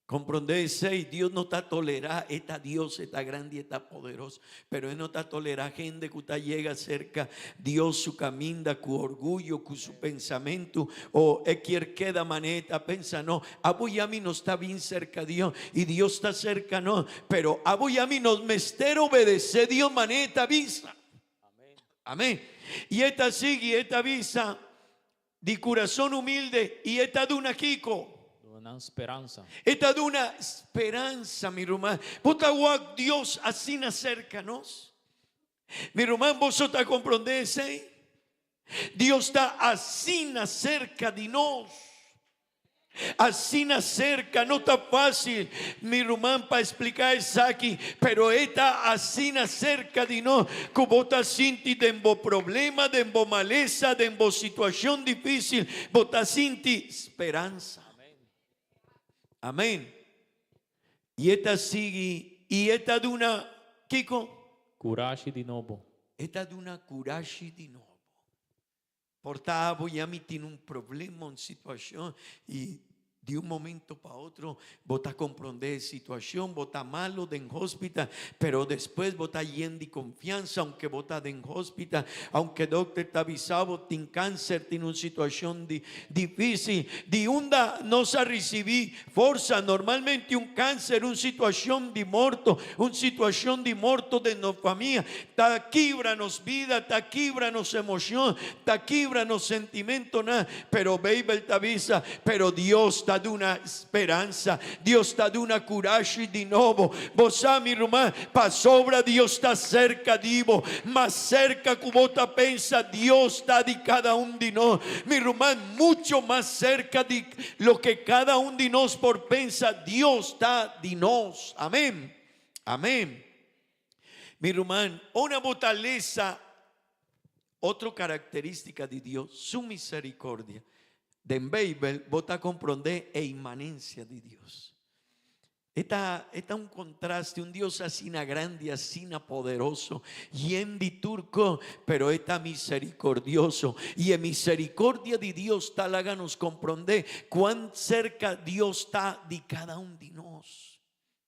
Comprende esey, Dios no ta tolera, e ta Dios, e ta grandi, e ta poderoso, pero e no ta tolera hende cu ta yega cerca Dios su caminda cu orguyo, cu su pensamento, o e kier keda manera e ta pensa, no, abo y ami nos ta bin cerca Dios y Dios ta cerca nos, pero abo y ami nos mester obedece Dios manera e ta bisa. Amén. Y e ta sigui, e ta bisa, Di kurason humilde i e ta duna kiko? Duna nan speransa. E ta duna speransa, mi ruman. Bo ta wak Dios asina serka nos? Mi ruman, boso ta komprondé esei? Dios ta asina serka di nos. Asina cerca, no ta fácil, mi ruman, pa explica esaki, pero e ta asina cerca di nos cu bo ta sinti den bo problema, den bo malesa, den bo situacion difícil, bo ta sinti speransa. Amén. Y e ta sigui y e ta duna, kico? Curashi di nobo. E ta duna curashi di nobo. Por ta abo y ami tin un problema, un situacion y di un momento pa otro bo ta comprende e situacion, bo ta malo den hospital, pero despues bo ta yen di confianza aunke bo ta den hospital, aunke dokter ta bisa bo tin cancer, tin un situacion di dificil. Di unda nos a ricibi forsa? Normalmente un cancer, un situacion di morto, un situacion di morto den nos famia ta kibra nos bida, ta kibra nos emocion, ta kibra nos sentimentonan. Pero Beibel ta bisa, Pero Dios ta duna speransa, Dios ta duna kurashi di nobo. Bo sa, mi ruman, pasobra Dios ta serka di bo, mas serka ku bo ta pensa, Dios ta di kada un di nos. Mi ruman, mucho mas serka di loke kada un di nos por pensa, Dios ta di nos. Amen. Amen. Mi ruman, ora bo ta lesa Otro característica di Dios, su misericordia. Den Bijbel bo ta comprende e inmanencia di Dios. E ta, e ta un contraste, un Dios asina grandi, asina poderoso, yen di tur cos, pero e ta misericordioso. Y e misericordia di Dios ta laga nos comprende cuán cerca Dios ta di cada un di nos.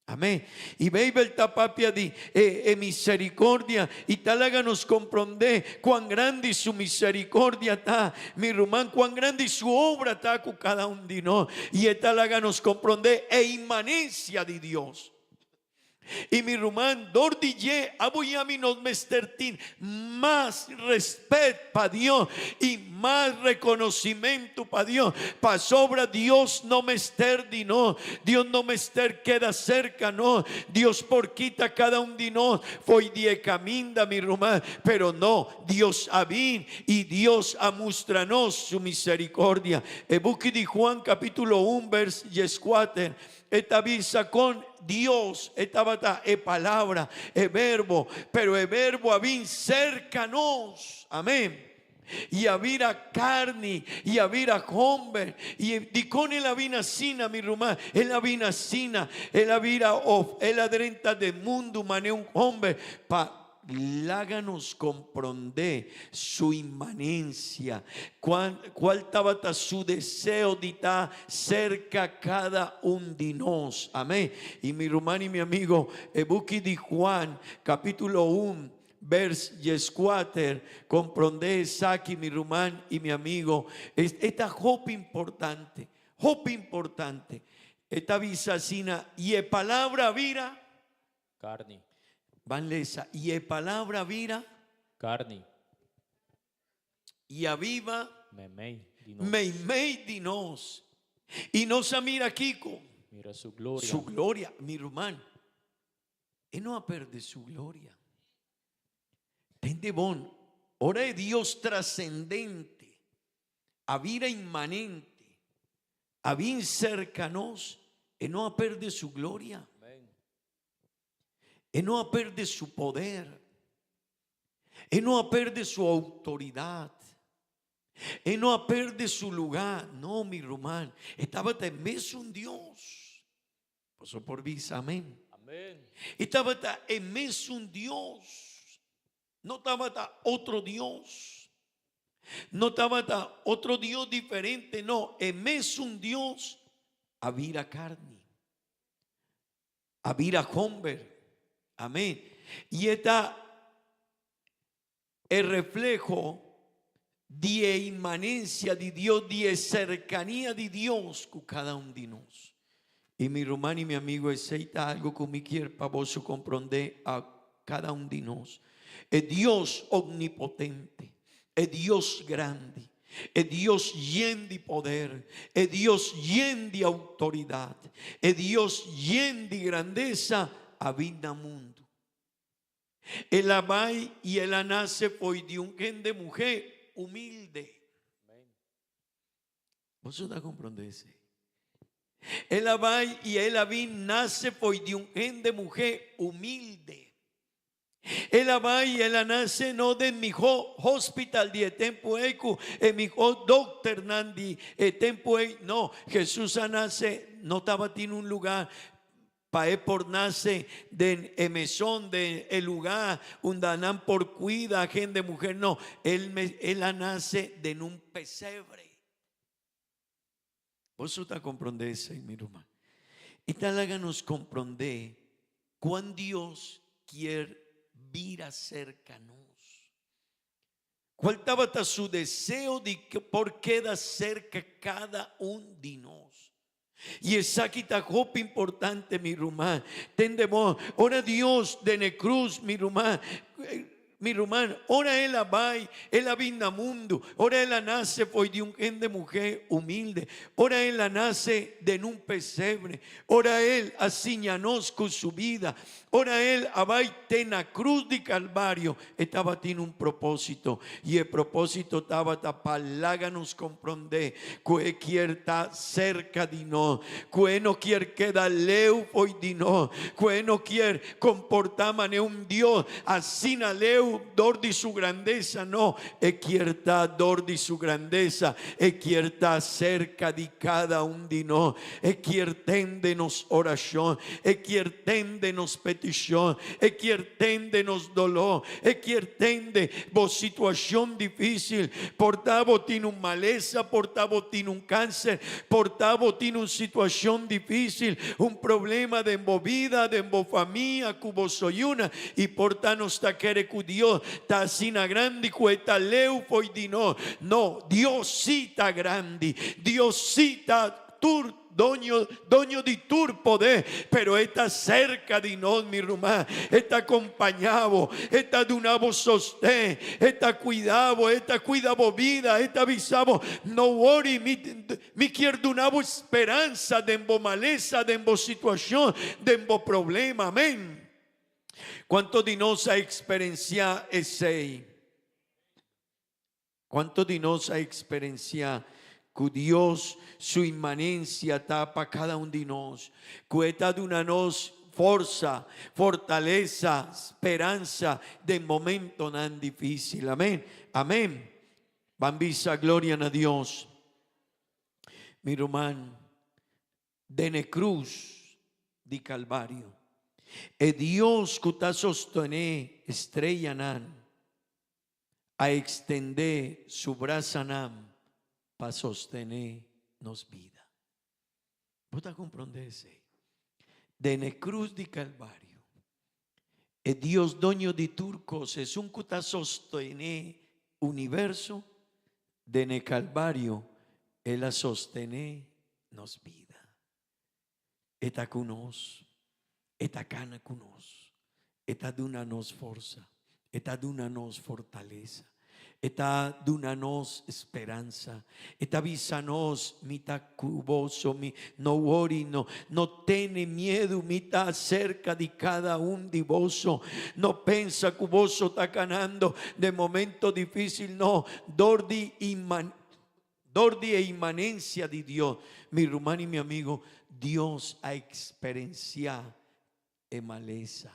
Amén. Y Bijbel ta papia di e, e misericordia y ta laga nos comprende cuán grandi su misericordia ta. Mi ruman, cuán grandi su obra ta cu cada un di nos. Y e ta laga nos comprende e inmanencia di Dios. Y mi ruman, dor di dje abo y ami nos mester tin mas respet pa Dios y mas reconocimento pa Dios, pasobra Dios no mester di nos, Dios no mester keda cerca nos, Dios por kita cada un di nos fo'i di e caminda, mi ruman, pero no, Dios a bin y Dios a mustra nos su misericordia. E buki di Juan capitulo un vers diescuater E ta bisa kon Dios e tabata e Palabra, e Verbo, pero e Verbo a bin serka nos. Amén. I a bira karni, i a bira homber. I dikon el a bin asina, mi ruman? El a bin asina, el a bira of el a drenta den mundu manera un homber pa Laga nos komprondé su inmanencia, cual tabata su deseo di ta cerca cada un di nos. Amén. Y mi ruman y mi amigo, e buki di Juan, capítulo un, vers diescuater, komprondé esaki, mi ruman y mi amigo, e ta hopi importante, hopi importante. E ta bisa asina, Y e palabra bira. Karni. Ban lesa, I e palabra bira. Karni. I a biba. Meimei di nos. Meimei di nos. I nos a mira kiko? Mira su gloria. Su gloria. Mi ruman, e no a perde su gloria. Tende bon, ora e Dios trascendente a bira inmanente, a bin cerca nos, e no a perde su gloria. E no a perde su poder. E no a perde su autoridad. E no a perde su lugar. No, mi ruman. E tabata e mesun Dios. Boso por bisa amén. Amén. E tabata e mesun Dios. No tabata otro Dios. No tabata otro Dios diferente. No, e mesun Dios a bira carni. A bira homber. Amén. Y e ta e refleho di e inmanencia di Dios, di e cercania di Dios cu cada un di nos. Y mi ruman y mi amigo, esey ta algo cu mi kier pa boso comprende a cada un di nos. E Dios omnipotente, e Dios grandi, e Dios yen di poder, e Dios yen di autoridad, e Dios yen di grandeza a bin na mundo. El a bai y el a nace fo'i di un hende muhe humilde. Boso ta comprende esey? El a bai y el a bin nace fo'i di un hende muhe humilde. El a bai y el a nace no den miho hospital di e tempo ey cu e miho dokternan di e tempo ey. No, Jesus a nace no tabatin un lugar. Pa e por nace den e meson, den e lugar unda nan por cuida hende muher, no, el, el a nace den un pesebre. Boso ta comprende esey, mi ruman? E ta laga nos comprende cuan Dios kier bira cerca nos. Cual tabata su deseo di por keda cerca cada un di nos. Y esaki ta hopi importante, mi ruman. Tende bon, ora Dios den e cruz, mi ruman, mi ruman, ora El a bai, El a bin na mundu, ora El a nace fo'i di un hende muhé humilde, ora El a nace den un pesebre, ora El a siña nos cu su vida, Ora El a bai te na cruz di Calvario, E tabatin un propósito, i e propósito tabata pa laga nos komprondé ku E kier ta serka di nos, ku E no kier keda leu fo'i di nos, ku E no kier komportá manera un Dios asina leu dor di Su grandesa, no, E kier ta dor di Su grandesa, E kier ta serka di kada un di nos, E kier tende nos orashon, E kier tende nos petishon, E kier tende nos doló, E kier tende bo situashon difísil. Por ta bo tin un malesa, por ta bo tin un kánser, por ta bo tin un situashon difísil, un problema den bo bida, den bo famia, ku bo soyuna, i por ta nos ta kere ku Dios ta asina grandi ku e ta leu fo'i di nos. No, Dios sí ta grandi, Dios sí ta tur doño, doño di tur poder, pero e ta cerca di nos, mi ruman, e ta acompaña bo, e ta duna bo sosten, e ta cuida bo, e ta cuida bo vida, e ta bisa bo, no worry, mi, mi kier duna bo speransa den bo malesa, den bo situacion, den bo problema, amen. Cuanto di nos a experencia esey? Cuanto di nos a experencia cu Dios su inmanencia ta pa cada un di nos, cu E ta duna nos forsa, fortaleza, speransa den momentonan dificil? Amen. Amen. Ban bisa gloria na Dios. Mi ruman, den e cruz di Calvario. E Dios cu ta sostene estrellanan a extendé su brasanan pa sostené nos bida. Bo ta comprendé esei? Den e cruz di Calvario, e Dios doño di tur cos, esun cu ta sostené universo, den e Calvario el a sostené nos bida. E ta ku nos, e ta kana ku nos, e ta duna nos forsa, e ta duna nos fortalesa, e ta duna nos speransa, e ta bisa nos, Mi ta ku boso, mi no wori, no, no tene miedu, mi ta serka di kada un di boso. No pensa ku boso ta kanando den momento difísil, no, dor di inman. Dor di e inmanencia di Dios, mi ruman y mi amigo, Dios a experencia e malesa,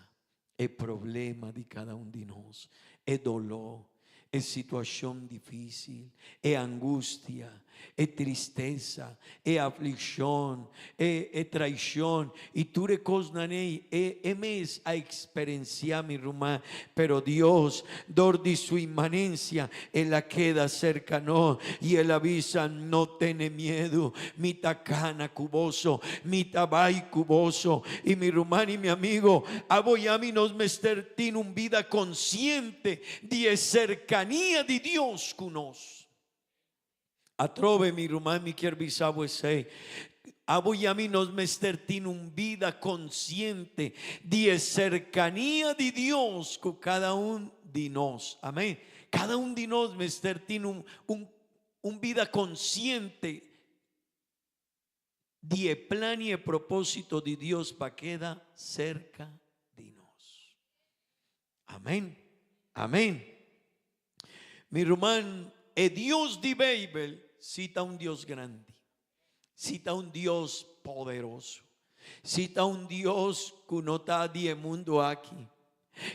e problema di cada un di nos, e dolor, e situacion dificil, e angustia, e tristesa, e afliccion, e e traicion y tur e cosnan ey, e e mes a experencia, mi ruman, pero Dios, dor di su inmanencia, El a keda serka nos y El a bisa, No tene miedu, mi ta kana ku boso, mi ta bai ku boso. Y mi ruman y mi amigo, abo y ami nos mester tin un bida konsiente di e serkania di Dios ku nos. Atrobe, mi ruman, mi kier bisa bo esei. Abo y ami nos mester tin un bida konsiente di e serkania di Dios ku kada un di nos. Amen. Kada un di nos mester tin un, un, un bida konsiente di e plan y e propósito di Dios pa keda serka di nos. Amen. Amen. Mi ruman, e Dios di Beibel si ta un Dios grandi, si ta un Dios poderoso, si ta un Dios ku no ta di e mundu aki.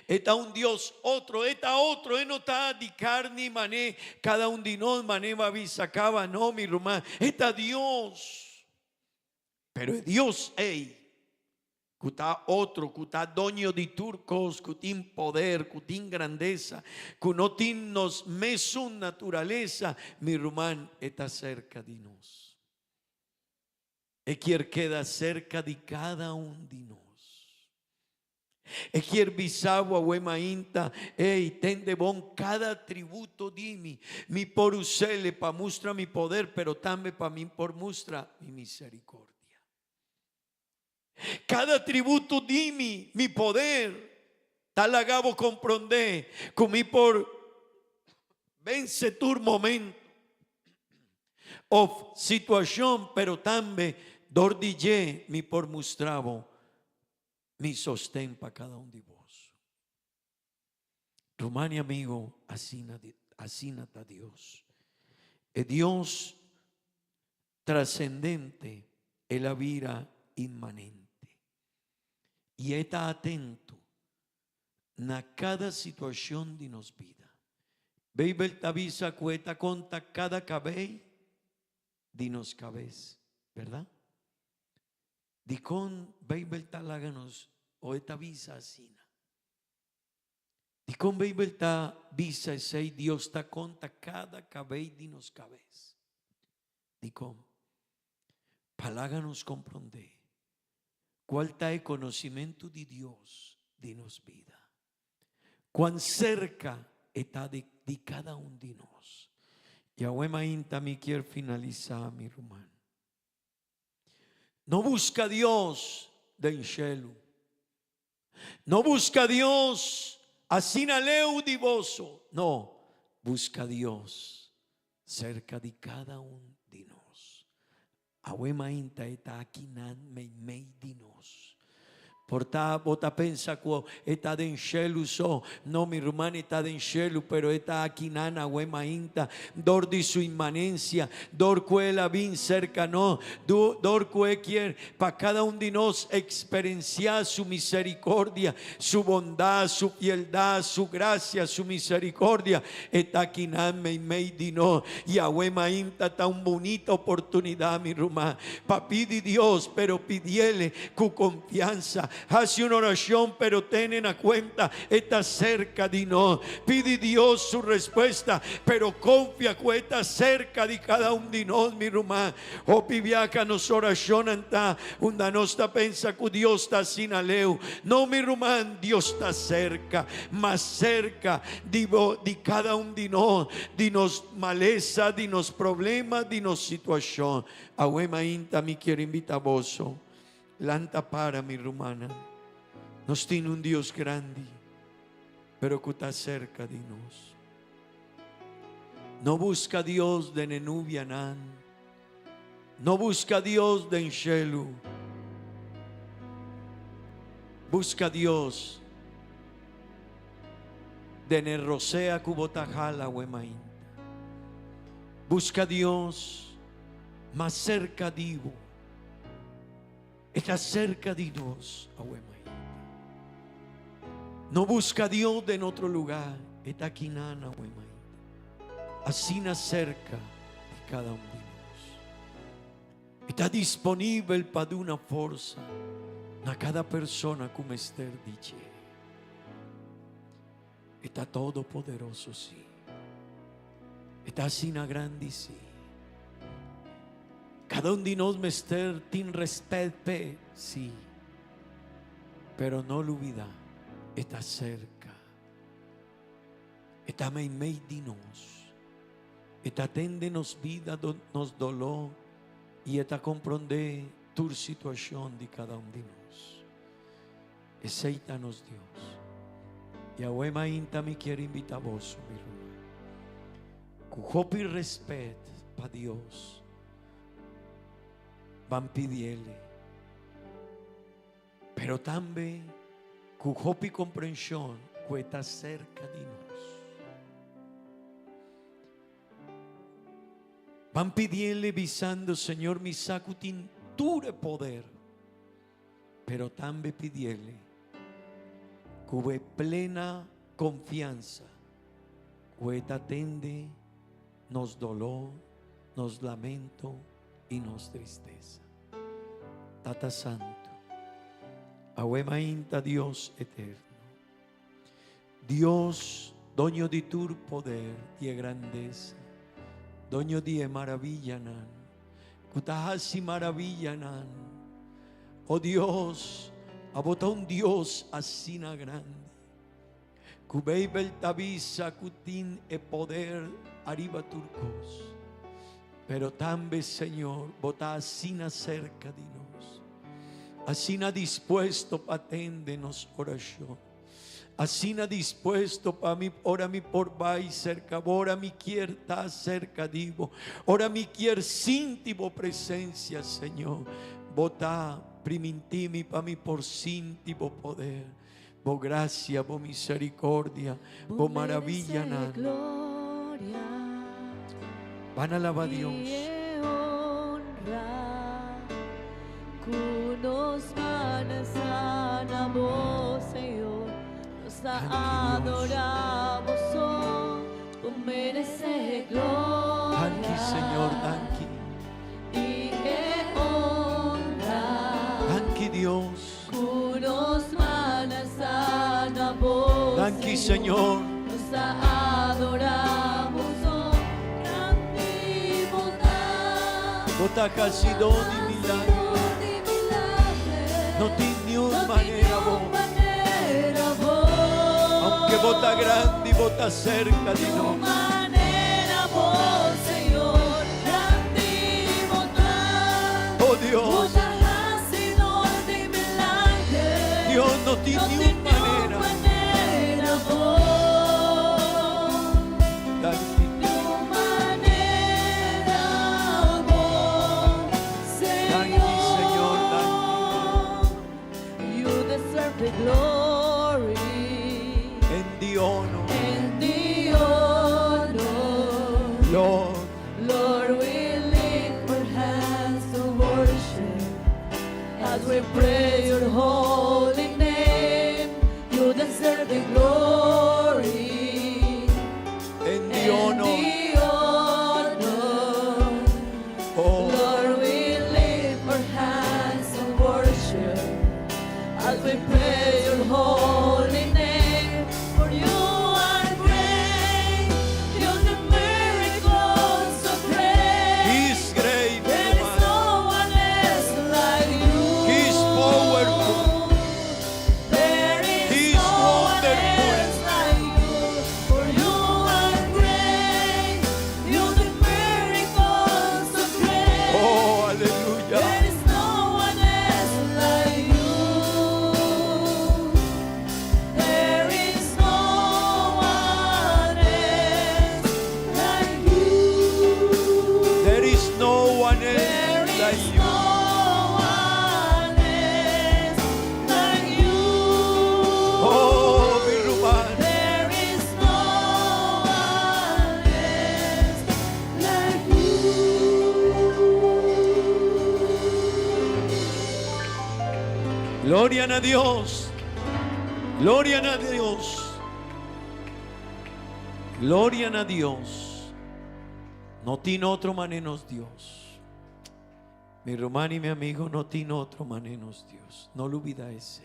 E ta un Dios otro, e ta otro, e no ta di karni mané kada un di nos, mané bo a bisa kaba, no mi ruman, e ta Dios. Pero e Dios ei. Ku ta otro, ku ta doño di tur kos, ku tin poder, ku tin grandesa, ku no tin nos mesun naturalesa, mi ruman, e ta serka di nos. E kier keda serka di kada un di nos. E kier bisa bo awe mainta, Ey, tende bon kada atributo di mi. Mi por us'el pa mustra mi poder, pero tambe pa mi por mustra mi misericordia. Kada atributo di mi, mi poder, ta laga bo komprondé ku mi por vense tur momento òf situashon, pero tambe dor di dje mi por mustra bo mi sosten pa kada un di boso. Ruman i amigo, asina, asina ta Dios. E Dios trascendente, el a bira inmanente. I e ta atento na kada situacion di nos bida. Bijbel ta bisa cu e ta conta cada cabey di nos cabes, berdad? Dikon Beibel ta laga nos o e ta bisa asina? Dikon Beibel ta bisa esei Dios ta konta kada kabei di nos kabes? Dikon? Pa laga nos komprondé kual ta e konosimentu di Dios di nos bida. Kuan serka e ta di di kada un di nos. I awe mainta mi kier finalisá mi ruman. No buska Dios den shelu. No buska Dios asina leu di boso. No, buska Dios serka di kada un di nos. Awe mainta e ta akinan meimei di nos. Por ta bo ta pensa ku e ta den shelu so. No, mi ruman, e ta den shelu, pero e ta akinan awe mainta, dor di su inmanencia, dor ku el a bin serka nos, dor ku e kier pa kada un di nos eksperensiá su misericordia, su bondad, su fieldad, su gracia, su misericordia. E ta akinan meimei di nos. I awe mainta ta un bunita oportunidad, mi ruman, pa pidi Dios, pero pidiele Ku konfiansa, hasi un orashon, pero tene na kuenta e ta serka di nos. Pidi Dios su respuesta, pero konfia ku e ta serka di kada un di nos, mi ruman. Hopi biaha nos orashonnan ta unda nos ta pensa ku Dios ta asina leu. No, mi ruman, Dios ta serka, mas serka di bo, di kada un di nos, di nos malesa, di nos problema, di nos situashon. Awe mainta mi kier invita boso, lanta para mi rumannan. Nos tin un Dios grandi, pero cu ta cerca di nos. No busca Dios den e nubianan, no busca Dios den shelu. Busca Dios den e rosea cu bo ta hala awe mainta. Busca Dios mas cerca di bo. E ta cerca di nos awe mainta. No busca Dios den otro lugar, e ta aki nan awe mainta. Asina cerca di cada un di nos. E ta disponibel pa duna forsa na cada persona cu mester di dje. E ta todopoderoso, sí. E ta asina grandi, sí. Cada un di nos mester tin respet p'e, sí. Pero no lubida, e ta cerca. E ta meimei di nos. E ta tende nos bida, nos doló, i e ta comprende tur situacion di cada un di nos. Esei ta nos Dios. I awe mainta mi kier invita boso, mi ruman, ku hopi respet pa Dios, ban pidiele, pero tambe ku hopi komprenshon ku e ta serka di nos. Ban pidiele bisando, Señor, mi sa ku tin tur e poder. Pero tambe pidiele ku e plena konfiansa ku e ta tende nos doló, nos lamento i nos tristesa. Tata Santu, Awe mainta Dios eterno. Dios, doño di tur poder, di e grandesa, doño di e maravillanan, ku ta hasi maravillanan. O Dios, abo ta un Dios asina grandi, ku Beibel ta bisa ku tin e poder ariba tur kos. Pero tambe, Señor, bo ta asina serka di nos, asina dispuesto pa tende nos orashon, asina dispuesto pa mi ora mi por bai serka bo, ora mi kier ta serka di bo, ora mi kier sinti bo presensia, Señor. Bo ta primintí mi pa mi por sinti bo poder, bo grasia, bo misericordia, bo maravillanan. Ban alaba Dios. Danki Señor, danki. Danki Dios. Danki Señor. Bo ta hasidó di milagro. No tin niun manera bo. Aunke bo ta grandi, bo ta serka di nos. Oh Dios. Dios no tin niun manera. Danki. Danki Señor, danki. En di honor. Lord. Lord, we lift our hands to worship as we pray your holy name. You deserve the glory En di and honor. the honor. Oh. Lord, we lift our hands to worship as we praise your holy name. For you are great, you do miracles so great. He's great, There is no one else like you. He's powerful. There is He's no one wonderful. else like you. For you are great, you do miracles so great. Oh, aleluya. There is no one else like you. There is no one else like you. There is no one There else like is you. no one else like you. Oh, mi ruman. There is no one else like you. Gloria a Dios. Gloria a Dios. Gloria a Dios. No tiene otro manenos Dios. Mi román y mi amigo no tiene otro manenos Dios. No lo olvida ese.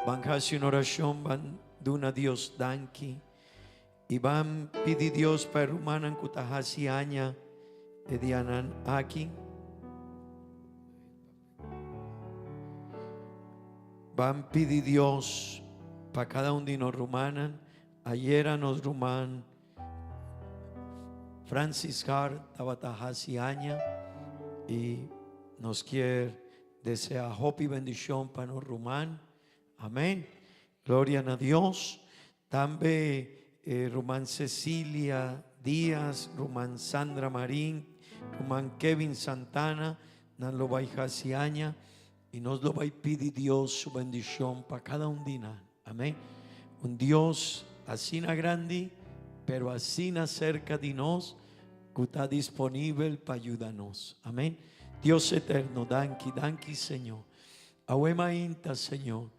Van hacer una oración, van duna Dios danki. Y van pidi Dios para rumanan kutahasi aña edianan aki. Van pidi Dios para cada un de nos rumanan. Ayer a nos ruman Francis Hart tabatahasi aña y nos quiere desear hope y bendición para nos rumán. Amén. Gloria a Dios. También eh, Rumán Cecilia Díaz, Rumán Sandra Marín, Rumán Kevin Santana, nan lo vai aña y nos lo vai pidi Dios su bendición para cada un día. Amén. Un Dios así na grande, pero así na cerca de nos, que está disponible para ayudarnos. Amén. Dios eterno, danki, danki Señor. Awe inta, Señor.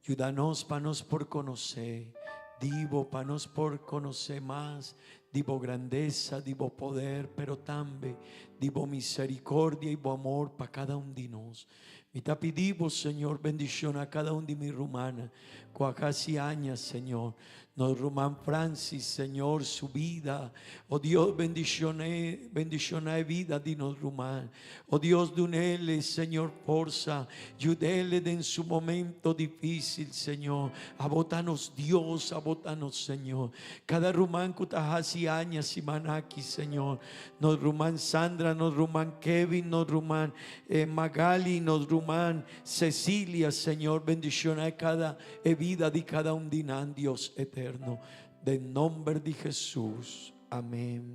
Ayúdanos para nos por conocer. Divo, para nos por conocer más. Divo grandeza, divo poder, pero también divo misericordia y bo amor para cada un de nos. Mi ta pidi Bo, Señor, bendiciona cada un di mi rumannan cu a haci aña, Señor. Nos ruman Francis, Señor, su bida. O Dios, bendicion'e, bendiciona e bida di nos ruman. O Dios, dunele, Señor, forsa. Yudele den su momento dificil, Señor. Abo ta nos Dios, abo ta nos Señor. Cada ruman cu ta haci aña siman aki, Señor. Nos ruman Sandra, nos ruman Kevin, nos ruman eh, Magali, nos ruman Cecilia, Señor, bendiciona cada e bida di cada un di nan, Dios eterno. Den nomber di Jesus. Amén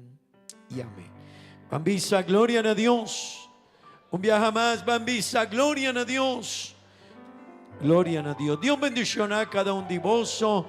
y amén. Ban bisa, gloria na Dios. Un biaha mas, ban bisa, gloria na Dios. Gloria na Dios. Dios bendiciona cada un di boso.